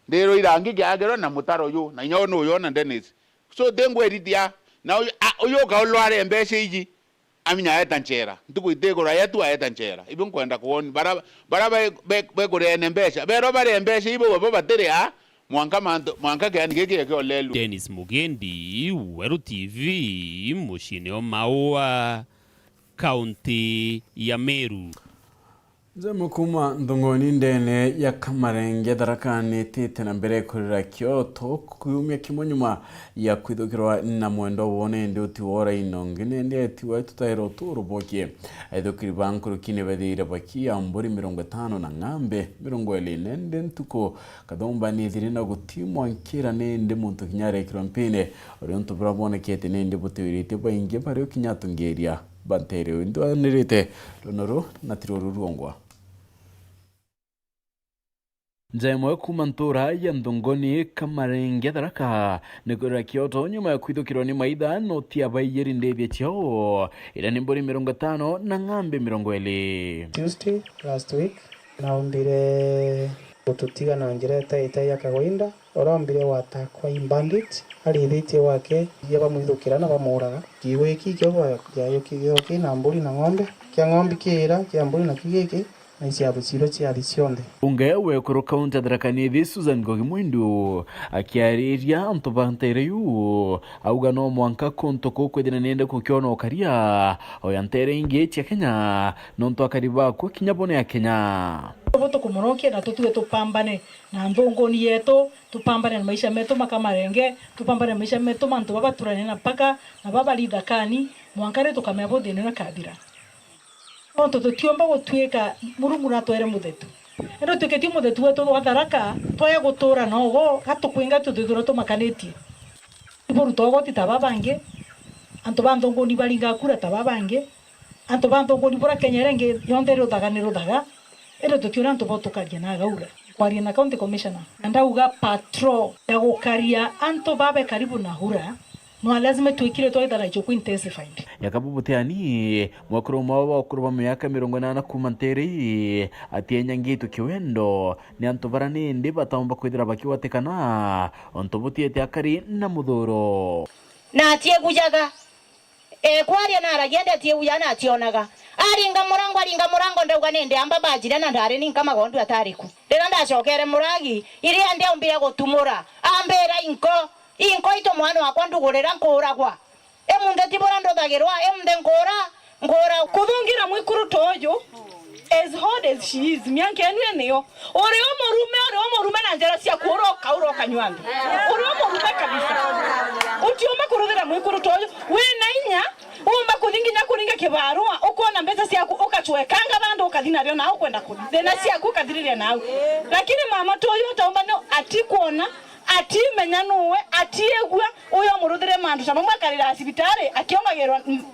Ndiro irangi kiagerwa na mutaro yu, na inya uu nuyona Dennis. So, tingwiritia, na uyu, a, uyu ukaulware mbeca iji, aminya aeta nchera. Ntuku itigura yetu aeta nchera. Ibu nkwenda kwoni, bara, bara be, be, bekureene mbeca. Berwa barie mbeca ibu, bo batiria, mwanka mantu, mwanka kiani giki gikiolelua. Dennis Mugendi, Weru T V, muciine o Maua, kaunti ya Meru. Njemo kuuma nthongoni ndene ya Kamarenge Tharaka nitite na mbere kurira kioto kiumia kimwe nyuma ya kwithukirwa na mwendwa wone ndi uti wora inongi nende etiwa tutaira uturo bokie. Aithukiri ba nkuruki ni bethire bakia mburi mirongo itano na ng'ambe mirongo iri nende ntuku kathumba nithiri na gutimwa nkira nindi muntu kinya arekirwa mpine. Uri untu bura bwonekete nindi butiwiritie baingi bari ukinya atungiria. Bantere uyu ntwanirite runo ru na ti ruru rwongwa. Nja imwe kuuma ntura ya Nthongoni Kamarenge Tharaka ni kwirira kioto nyuma ya kwithukirwa ni maitha noti ya baiyiri ndithia ciao iria ni mburi mirongo itano na ng'ambi mirongo iri. Tuesday last week, naumbire gututiga na njira itaita ya kawaida. Uria ombire gwatakwa i bandit, arithitie gwake, iria bamwithukira na bamuuraga. Kiugo giki kio gwa-, kiayo kigio kina mburi na ng'ombe, kia ng'ombe kiira, kia mburi nakio giki, na iciabu cirio ciathi cionthe. Mbunge wa ekuru kaunti ya Tharaka Nithi, Susan Ngugi Mwindu, akiariria antu ba ntere yu, auga no mwanka kuntu kuu kwithira niende kukiona ukaria, o ya ntere ingi cia Kenya, nontu akari bakuo kinya bo ni Akenya. Ubu tukumurokia na tutue tupambane na nthunguni yetu, tupambane na maisha metu ma Kamarenge, tupambane na maisha metu ma antu baba turane na mpaka na baba ri thakani, mwanka ri tukamea bo thina na kathira. Nontu tutiumba gutuika Murungu natwere muthetu. Indi utwiketie muthetu wetu wa Tharaka, twaya gutura nogo, gatukwinga tutwithirwa tumakanitie. Iburuta ugoti ta baba bangi, antu ba nthunguni baringa kura ta baba bangi, antu ba nthunguni bura Kenya iria ingi yonthe iruthaga ni ruthaga, indi tutiona antu bo tukaria na gaura. Kwaria na County Commissioner, na ndauga patrol ya gukaria antu babe karibu na hura, no lazima twikire twaithara icho ku intensified. Yakabu Butiani, mwekuru umwe wa bakuru ba miaka mirongo inana kuuma Ntere, atienyangitu kiwendo ni antu bara nindi bataumba kwithira bakigwatikana, ontu butiete akari na muthuro. Na atiegujaga. Ee, kwaria naaragia, ndi atiegujaga na ationaga. Aringa murango, aringa murango, ndauga, "Nindi amba mbajire na ndari ninka magondu atari ku." Riria ndacokere muragi, iria ndiaumbire gutumura, ambira, "Inko, inko itu mwana wakwa ndugurira nkuuragwa. Imunthe ti bura nduthagirwa, imunthe nkuura, nkuura." Kuthungira mwikuru ta uju, as old as she is, miaka enu niyo. Uri o murume, uri o murume na njara ciaku, uroka, uroka nyua nthi. Uri o murume kabisa. Utiumba kuruthira mwikuru ta uyu. Wina inya, umba kuthi nginya kuringa kibarua, ukona mbeca ciaku, ukacwekanga bandu, ukathi nario nau ukwenda kuthi. Thina ciaku ukathiriria nau. Lakini mama ta uyu ataumba no, atikwona, atimenya nuwe, atiigua, uyu umuruthire mandu ta mamwe akarira cibitari, akiongagirwa, mm.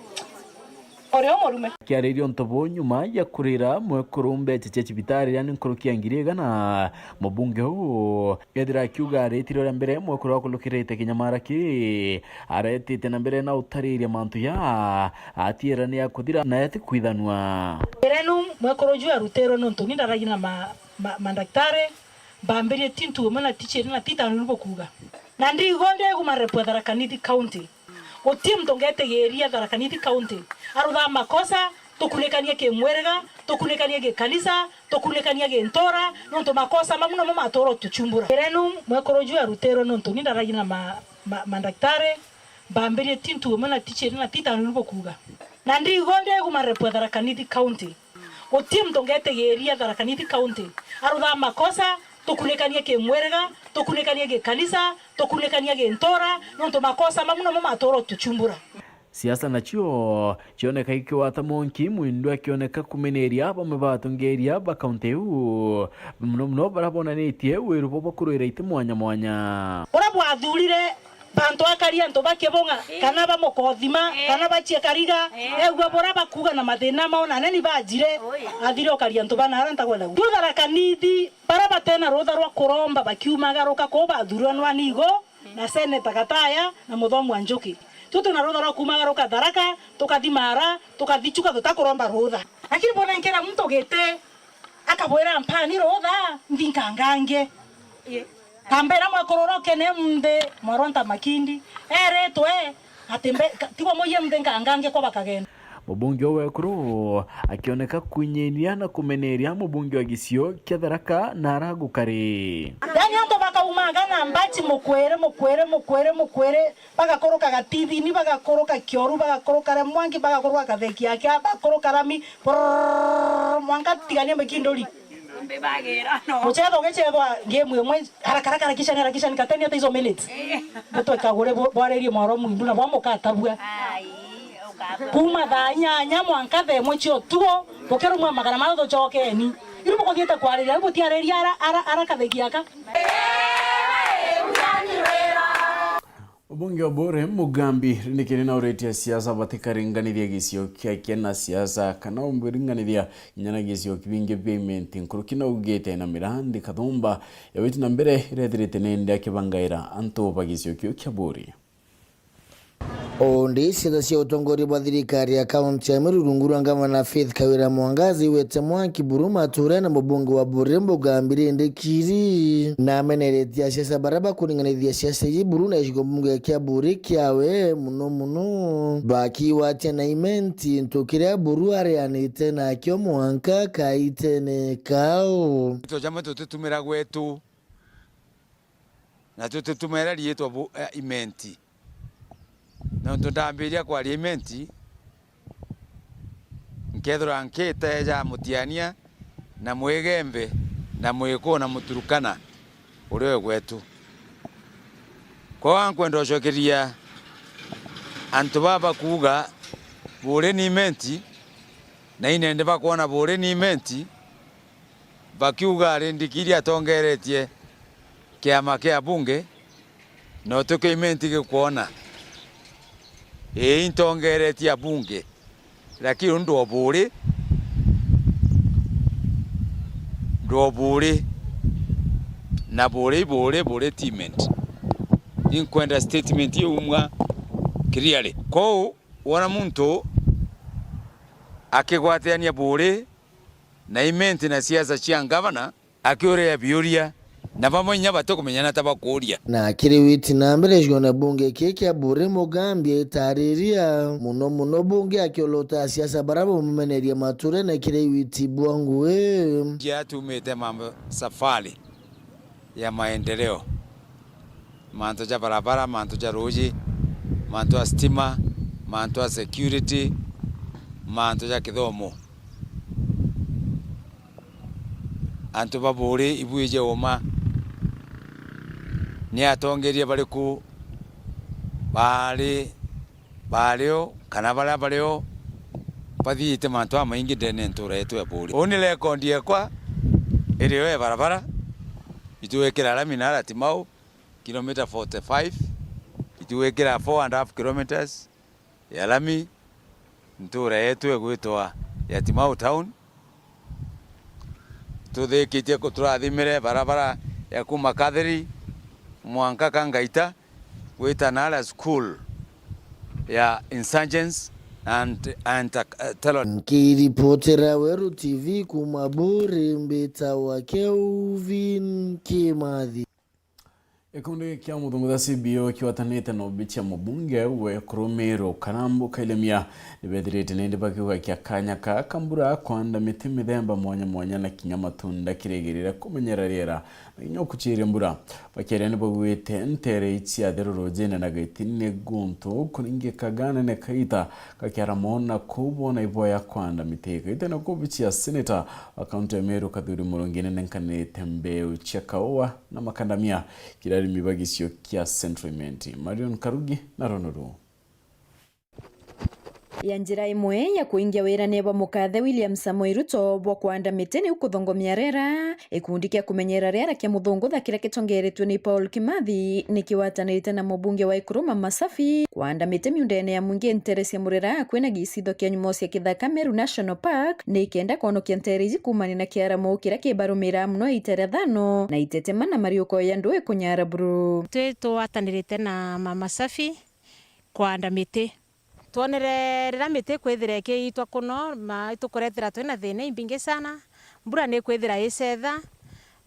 Uri o murume. Akiariria untu buu nyuma ya kurira mwekuru mbeca cia cibitari, yani nkuruki ya ngiri igana, mubunge uu ethira akiuga aritire uria mbere mwekuru akurukirite kinyamara ki, aretite na mbere na utariria mantu ya atiera ni akuthira na yatikwithanua. Irenu mwekuru ju arutirwe nontu ni ndaragia na ma-, ma-, mandaktari, mbambirie ti ntu imwe na ti ciiri na ti itano ni bukuuga. Na ndigo ndegu marepu ya Tharaka Nithi County. Guti muntu ungetigiria Tharaka Nithi County. Arutha makosa, tukunikanie kimwiriga, tukunikanie gikanisa, tukunikanie gintura, nontu makosa mamu namo matura utuchumbura. Irenu mwekuru ju arutirwe nontu ni ndaragia na ma-, ma-, mandaktari, mbambirie ti ntu imwe na ti ciiri na ti itano ni bukuuga. Na ndigo ndegu marepu ya Tharaka Nithi County. Guti muntu ungetigiria Tharaka Nithi County. Arutha makosa, tukunikanie kimwiriga, tukunikanie gikanisa, tukunikanie gintura, nontu makosa mamu namo matura utuchumbura. Siasa nacio cioneka ikiwata mwanki, Mwindu akioneka kumeneria bamwe ba atongeria ba kaunti iu, muno muno baria bonanitie wiru bwa kurwira iti mwanya mwanya. Uria bwathurire bantu akari antu ba Kibung'a, kana ba Mukothima, kana ba Chiekariga, egua bura bakuga na mathina mao na neni bajire, athire ukari antu bana ara ntagwetha. Tu Tharaka Nithi, bara batena rutha rwa kuromba bakiumagaruka kuu bathurwa nwa nigo, na Seneta Gataya, na Muthomi wa Njuki. Tu twina rutha rwa kumagaruka Tharaka, tukathi Mara, tukathi Chuka tutakuromba rutha. Lakini bona nkira muntu giti, akabwira mpani rutha, nthinkangange. Kambira mwekurura ukene nthi, mwarwa nta makindi. Eritwe ati mbe, ka-, tigwa muiye nthi nkangange kwa bakagenda. Mubunge o wekuru akioneka kwinyinia na kumeneria mubunge wa gisio kia Tharaka na aragukari. Yaani antu bakaumaga na mbachi mukwire, mukwire, mukwire, mukwire, bagakuruka Gatithini, bagakuruka Kioru, bagakuruka Ramwangi, bagakuruka Katheki yake, bagakuruka Rami, brrrr, mwanka tigania mikinduri. Mucetho ugicethwa game imwe, haraka, haraka, harakishani, harakishani, kateni hata hizo minutes. Butwe kagure bu-, bwaririe mwaro mwindu na bwamukatabua. Kuma thaa inyanya mwanka thaa imwe cia utugo, bukirumwa magana matatu cokeni. Iru bukuthiite kwariria, iru butiariria ara, ara, ara Katheki aka. Mubunge wa Buuri Mugambi rindikiri nauritie asiasa batikaringanithia gisio kiake na siasa kana umbiringanithia kinya na gisio kibingi bia Imenti nkuruki naugite na mirandi kathumba ya witi na mbere irethirite nindi akibangaira antu ba gisio kiu kia Buuri. Undi ciatho cia utongoria bwa thirikari ya kaunti ya Meru rungu rwa ngavana Faith Kawira Mwangaza iwete mwaki buru mature na mubunge wa Buuri Mugambi rindikiri. Na ameneretie asiasa baria bakuringanithia siasa iji buru na gicigo mbunge kia Buuri kiawe muno muno bakiwatia na Imenti ntu kiria buru arianite nakio mwanka kaitene kau. Into jamwe tutitumira gwetu. Na tutitumira riitwa bu-, eh, Imenti. Nontu ndambiria kwaria Imenti, nkethirwa nkiteja Mutiania na Mwigembe na Mwikuu na Muturukana uria wi gwetu. Kwou nkwenda ucokeria antu baba kuuga Buuri ni Imenti, na inende bakwona Buuri ni Imenti, bakiuga ari ndikiri atongeretie kiama kia abunge, na utukiime ntigikwona. Ii, intongeretie abunge, lakini undu o Buuri, ndu o Buuri, na Buuri i Buuri, Buuri ti Imenti. Inkwenda statement iu umwa clearly. Kwou, wona muntu akigwatania Buuri na Imenti na siasa cia ngavana, akiuria biuria, na bamwe inya batikumenya na ta bakuuria. Na kiri witi na mbere gicigo mbunge kii kia Buuri Mugambi aitariria muno muno bunge akiolota asiasa baria bamumeneria maturene kiri witi bwa ngui. Njia tumite mambo safari ya maendeleo, mantu ja barabara, mantu ja ruuji, mantu ja stima, mantu ja security, mantu ja kithomo. Antu ba Buuri ibwije uma, ni atongeria bariku baari, baari o, kana baria bari o, bathiite mantu jamaingi ndene ya ntuura yetu ya Buuri. Uu ni rekondi yekwa iri o ya barabara, itugwikira rami na ara Timau, kilomita forty-five, itugwikira four and a half kilometers ya rami, ntuura yetu igwitwa ya Timau Town. Tuthikitie ku-, turathimire barabara ya kuma Kathiri mwanka Kangaita gwita naria school ya Insurgents and, and, uh, Telo. Nkiripotera Weru T V kuma Buuri, mbitawa Kelvin Kimathi. Gikundi kia muthungutha C B O kiwatanite na obici ya mubunge we Kurumiro Karambu Kailemia nibethirite nindi bakiugakia kanya ka kambura kwanda miti mithemba mwanya mwanya na kinya matunda kirigirire kumenyera riera na kinya ukuciria mbura. Bakiaria nibauite ntere ici ya Theru Rujine na Gaitini guntu kuringikaga nene kaita gakiara moona kuu bona iboya kwanda miti. Gaitene ku obici ya seneta wa kaunti ya Meru Kathuri Murungi ninenkanite mbeu cia kaua na makandamia kiri arimi ba gicio kia Central Imenti. Marion Karugi na rono ruu. Ya njira imwe ya kuingia wirane bwa mukathe William Samoei Ruto bwa kwanda miti niu kuthongomia rera. Gikundi kia kumenyera riera kia muthungutha kiria kitongeretue ni Paul Kimathi ni kiwatanirite na mubunge wa Ikuruma Masafi kwanda miti miundene ya mwingi ntere cia Murera akui na gicitho kia nyumo cia kithaka Meru National Park ni kenda kwonokia ntere iji kumania na kiaramo kiria kibarumira mono ita ria thano na itetema na mariuko ya ndui kunyara buru. Twi twatanirite na Mama Safi kwanda miti. Twonere riria miti ikwithira ikiitwa kuno, ma itukuretera twina thina imbingi sana. Mbura nikwithira icetha,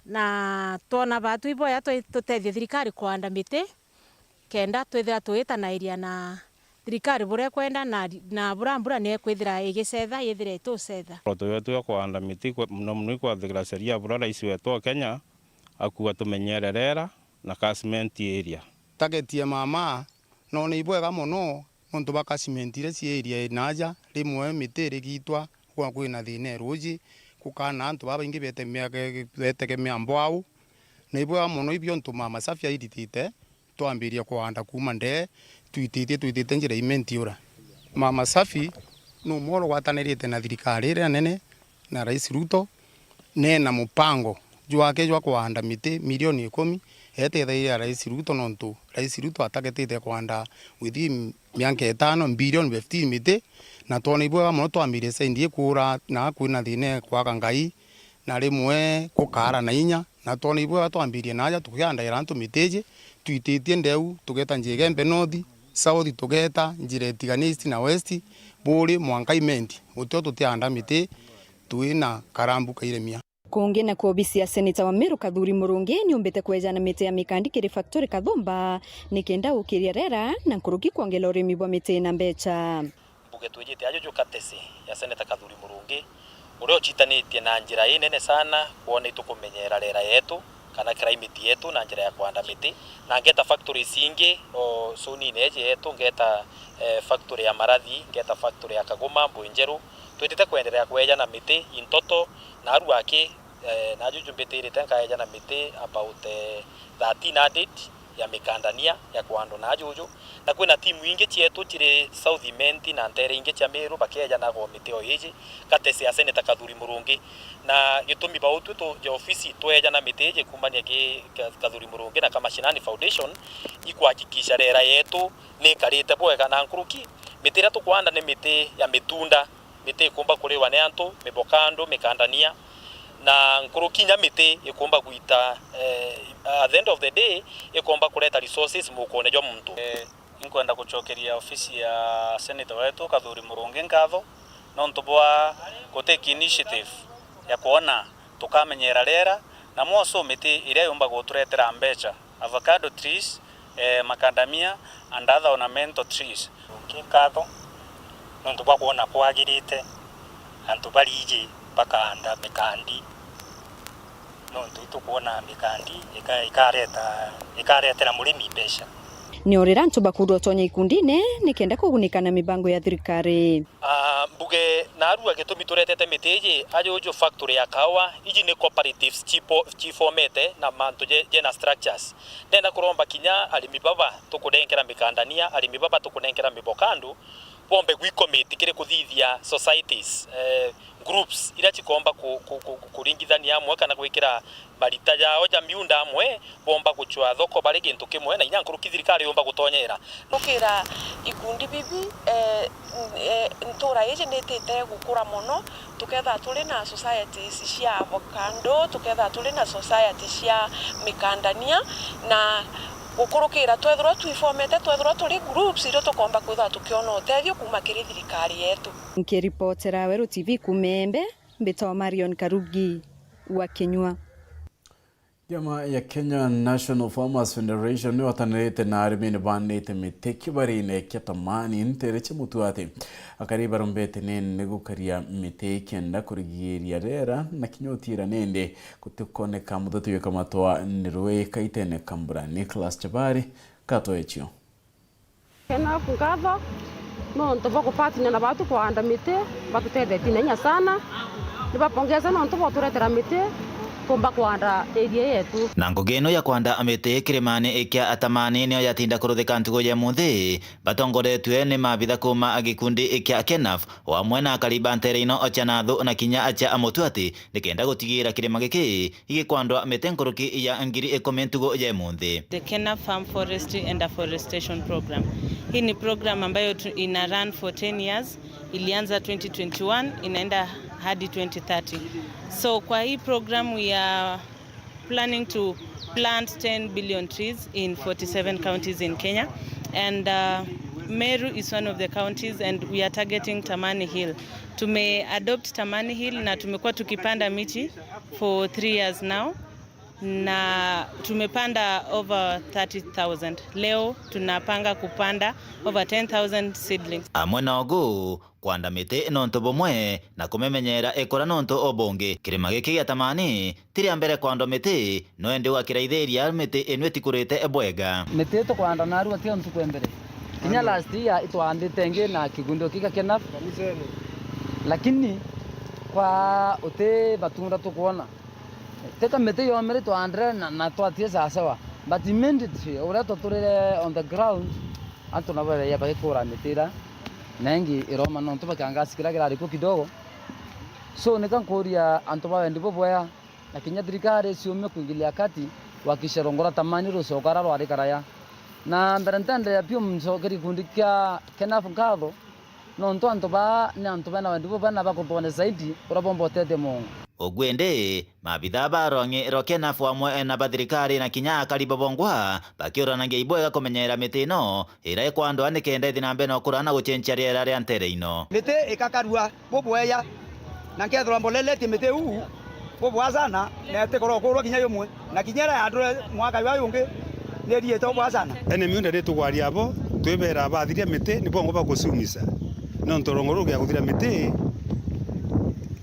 Na twona batu iboya twi-, tutethie thirikari kuanda miti, kenda twithira tugitanairia na thirikari buria ikwenda, na, na bura mbura ni ikwithira igicetha, yithire itucetha. Muoroto wetu ya kuanda miti kwe-, muno muno ikwathikira sheria buria rais wetu wa Kenya akuga tumenyere rera na catchment area. Target ya mama no ni ibwega mono nontu bwa catchment iria cie area naaja, rimwe miti irigitwa, gwa kwina thina ya ruuji, gukana antu babaingi betemea-, betegemea mbwau. Na ibwega mono ibio ntu Mama Safi airitite, twambirie kuanda kuuma ndee, twititie, twititie njira imentiura. Mama Safi numwe urugwatanirite na thirikari iria nene na Rais Ruto, nena mupango jwake jwa kuanda miti milioni ikumi, etethagia Rais Ruto, nontu Rais Ruto atagetite kuanda within miaka itano, bilioni fifteen miti, na twona ibwega mono twambirie sendi ikuura na kwina thina ya kwaga ngai, na rimwe gukaara na inya, na twona ibwega twambirie naaja tukiandaira antu miti iji, twititie ndeu, tugeta njira Igembe North, South tugeta njira itigani East na West, Buuri mwanka Imenti, gutio tutianda miti, twina karambu kairemia. Kungi na kwa obisi ya seneta wa Meru Kathuri Murungi niumbite kwejana miti ya mikandi kiri factory Kathumba, nikenda ukiria rera na nkuruki kwongela urimi bwa miti na mbecha. Mbuge twijite ajuju katesi ya seneta Kathuri Murungi, uria ucitanitie na njira inene sana kwona itukumenyera rera yetu kana climate yetu na njira ya kuanda miti, na ngeta factories ingi o zonine iji yetu, ngeta, eh, factory ya Marathi, ngeta factory ya Kaguma, Mbuinjeru, twitite kwenderea kwejana miti intoto, na aru aki, eh, na ajuju mbitirite nkaejana miti about, eh, thirteen hundred ya mikandania ya kwandwa na ajuju, na kwina timu ingi cietu ciri South Imenti na ntere ingi cia Meru bakiejanaga o miti o iji, katesi ya seneta Kathuri Murungi. Na gitumi bau twi tu ja ofisi twejana miti iji kumania ki Ka-, Kathuri Murungi na Kamashinani Foundation, ikwakikisha rera yetu niikarite bwega na nkuruki. Miti iria tukwanda ni miti ya mitunda, miti ikumba kuriwa ni antu, mibokandu, mikandania, na nkuruki inya miti ikumba gwita, eh, at the end of the day, ikumba kureta resources mukone jwa muntu. Eh, inkwenda gucokeria ofisi ya senator wetu Kathuri Murungi nkatho nontu bwa gutake initiative ya kwona tukamenyera rera, na mwoso miti iria yumba guturetera mbecha, avocado trees, eh, macadamia and other ornamental trees. Nki nkatho nontu bwa kwona kwagirite antu bariji bakaanda mikandi, nontu itukwona mikandi ika-, ikareta, ikaretera murimi mbecha. Niorira antu bakurwa utonya ikundine nikenda kugunika na mibango ya thirikari. Ah, mbuge narua gitumi turetete miti iji, ajuju factory ya kawa, iji ni cooperatives cipo-, cifomete na mantu je-, jena structures. Ndenda kuromba kinya arimi baba tukunenkera mikandania, arimi baba tukunenkera mibokandu, bombe gwikomiti kiri kuthithia societies, eh, groups iria cikomba ku-, ku-, ku-, ku-, kuringithania amwe kana gwikira marita jao ja miunda amwe, bomba gucwa thoko bari gintu kimwe, na inya nkuruki thirikari yumba gutonyera. Gukira ikundi bibi, eh, n-, eh, ntura iji nitite gukura mono, tuketha turi na societies cia avocado, tuketha turi na society cia mikandania, na gukurukira twethirwa twifomete, twethirwa turi groups iria tukomba kwithirwa tukiona utethio kuma kiri thirikari yetu. Nkiripotera Weru T V kuma Embe, mbitagwa Marion Karugi wa Kinyua. Kiama ya Kenya National Farmers Federation niwatanirite na arimi ni baandite miti kibarine kia Tamani ntere cia Mutuati. Akari barombete nene gukaria miti kenda kurigiria rera na kinya utiira nindi gutikoneka muthatu jwikamatwa ni rui kaitene ka mbura. Nicholas Chabari, Kato Echio. Kena nkatho nontu bwa kupartner na batu kuanda miti, batutethetie na inya sana. Nibapongeze nontu bwa kuturetera miti, tumba kuanda area yetu. Na ngugi ino ya kwanda miti kirimani kia Atamani niyo yatinda kuruthika ntugo ya munthi, batongoretue ni maabitha kuma gikundi kia KENAF, o amwe na akari ba ntere ino cia Nathu na kinya cia Mutuati, nikenda gutigira kirima giki igikwandwa miti nkuruki ya ngiri ikumi ntugo ya imunthi. The Kenya Farm Forestry and Afforestation Program. Hii ni program ambayo tu-, ina run for ten years. Ilianza twenty twenty-one, inaenda hadi twenty thirty. So kwa hii program we are planning to plant ten billion trees in forty-seven counties in Kenya. And, uh, Meru is one of the counties and we are targeting Tamani Hill. Tume adopt Tamani Hill na tumekuwa tukipanda miti for three years now. Na tumepanda over thirty thousand. Leo tunapanga kupanda over ten thousand seedlings. Amwe na ugu, kwanda miti nontu bumwe na kumimenyera ikura nontu o bungi. Kirima giki gia Tamani ti ria mbere kwandwa miti, no indi ugakiraithiria miti ino itikurite bwega. Miti ii tukwanda narua ti o ntuku ya mbere. Kinya last year itwandite ingi na kigundi o kika kia KENAF. Lakini kwa uti matunda tukwona. Teka miti yomere twandire na, na twatie sawasawa. But immediately, uria twaturire on the ground, antu nabo beya bagikura miti ira, na ingi iroma nontu ba kiangazi kiria kirari kuo kidogo. So, nika nkuria antu ba wendi bubwea, na kinya thirikari ciume kuingilia kati, wakishe rongora Tamani rucoka ra rwari karaya. Na mbere ntenderea biu, mcokerie gikundi kia KENAF nkatho, nontu antu baa ni antu bena wendi bubwea na bakuthone zaidi uria bomba utethia Mungu. Ugu indi, maabithaa ba rwang'i rwa KENAF amwe na ba thirikari na kinya akari babongwa bakiuranagia ibwega kumenyera miti ino iria ikwandwa nikenda ithi na mbere na ukura na gucenjia riera ria ntere ino. Miti ikakarua bubwea, na nkethirwa mboleletie miti iu bubwea sana, na itikorwa ukurwa kinya yumwe. Na kinya iria yandure mwaka jwa jungi, ni iriite ubwea sana. Ene miunda ni tugwaria abo, twibera bathiria miti, ni bongo baguciumisa. Nontu rwongo rugia guthira miti,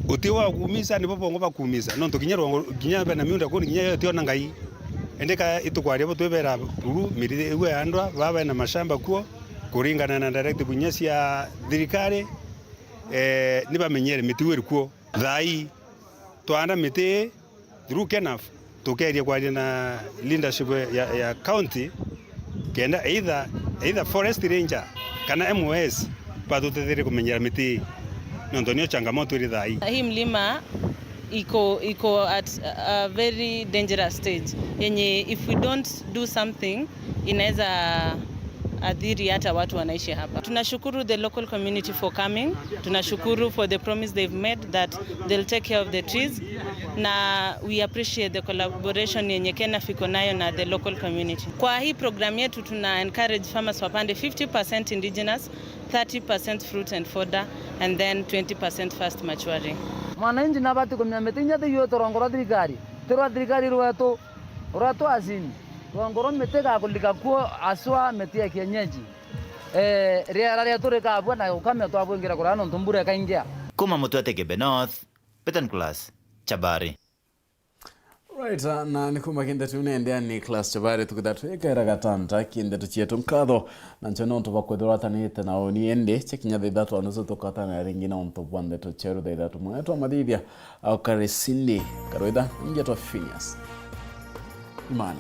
uti wa kuumisa, nibo bongo bakuumisa. Nontu kinya rwongo, kinya bena miunda kuni, kinya yo itiona ngai. Indi ka itugwaria abo, twibera buru, miri iwe yandwa, baba bena mashamba kuo, kuringana na directive inya cia thirikari, eh, ni bamenyere miti iu iri kuo. Thaa ii, twaanda miti ii through KENAF, tukeeria kwaria na leadership ya, ya county, kenda either, either forest ranger kana M O S batutetherie kumenyera miti ii, nontu nio changamoto iri thaa ii. Hii mlima iko, iko at a very dangerous stage, yenye if we don't do something, inaweza athiri hata watu wanaishi hapa. Tunashukuru the local community for coming. Tunashukuru for the promise they've made that they'll take care of the trees. Na we appreciate the collaboration yenye KENAF iko nayo na the local community. Kwa hii program yetu, tuna encourage farmers wapande fifty percent indigenous, thirty percent fruit and fodder, and then twenty percent fast maturing. Mwananchi nabati kumenya miti inya thiu turongorwa thirikari, ti rwa thirikari rwetu, rwa twasini. Rwongo rwa miti gakulika kuo aswa miti ya kienyeji. Eh, riera rietu rikabua na ukame twabwingira kuria nontu mbura ikaingia. Kuma Mutwete Kibe North, Peter Nicholas Chabari. Right, uh, na ni kuma kindeto iu nendea ni Nicholas Chabari tukitha twikera gatanta kindeto cietu nkatho, na ncho nontu bwa kwithirwa atanite na uni indi cikinya thaa ithatu na nusu tukatana ringi na untu bwa ndeto cieru thaa ithatu. Mwetu amathithia au Karisindi Karwitha, ningetwa Phineas Imana.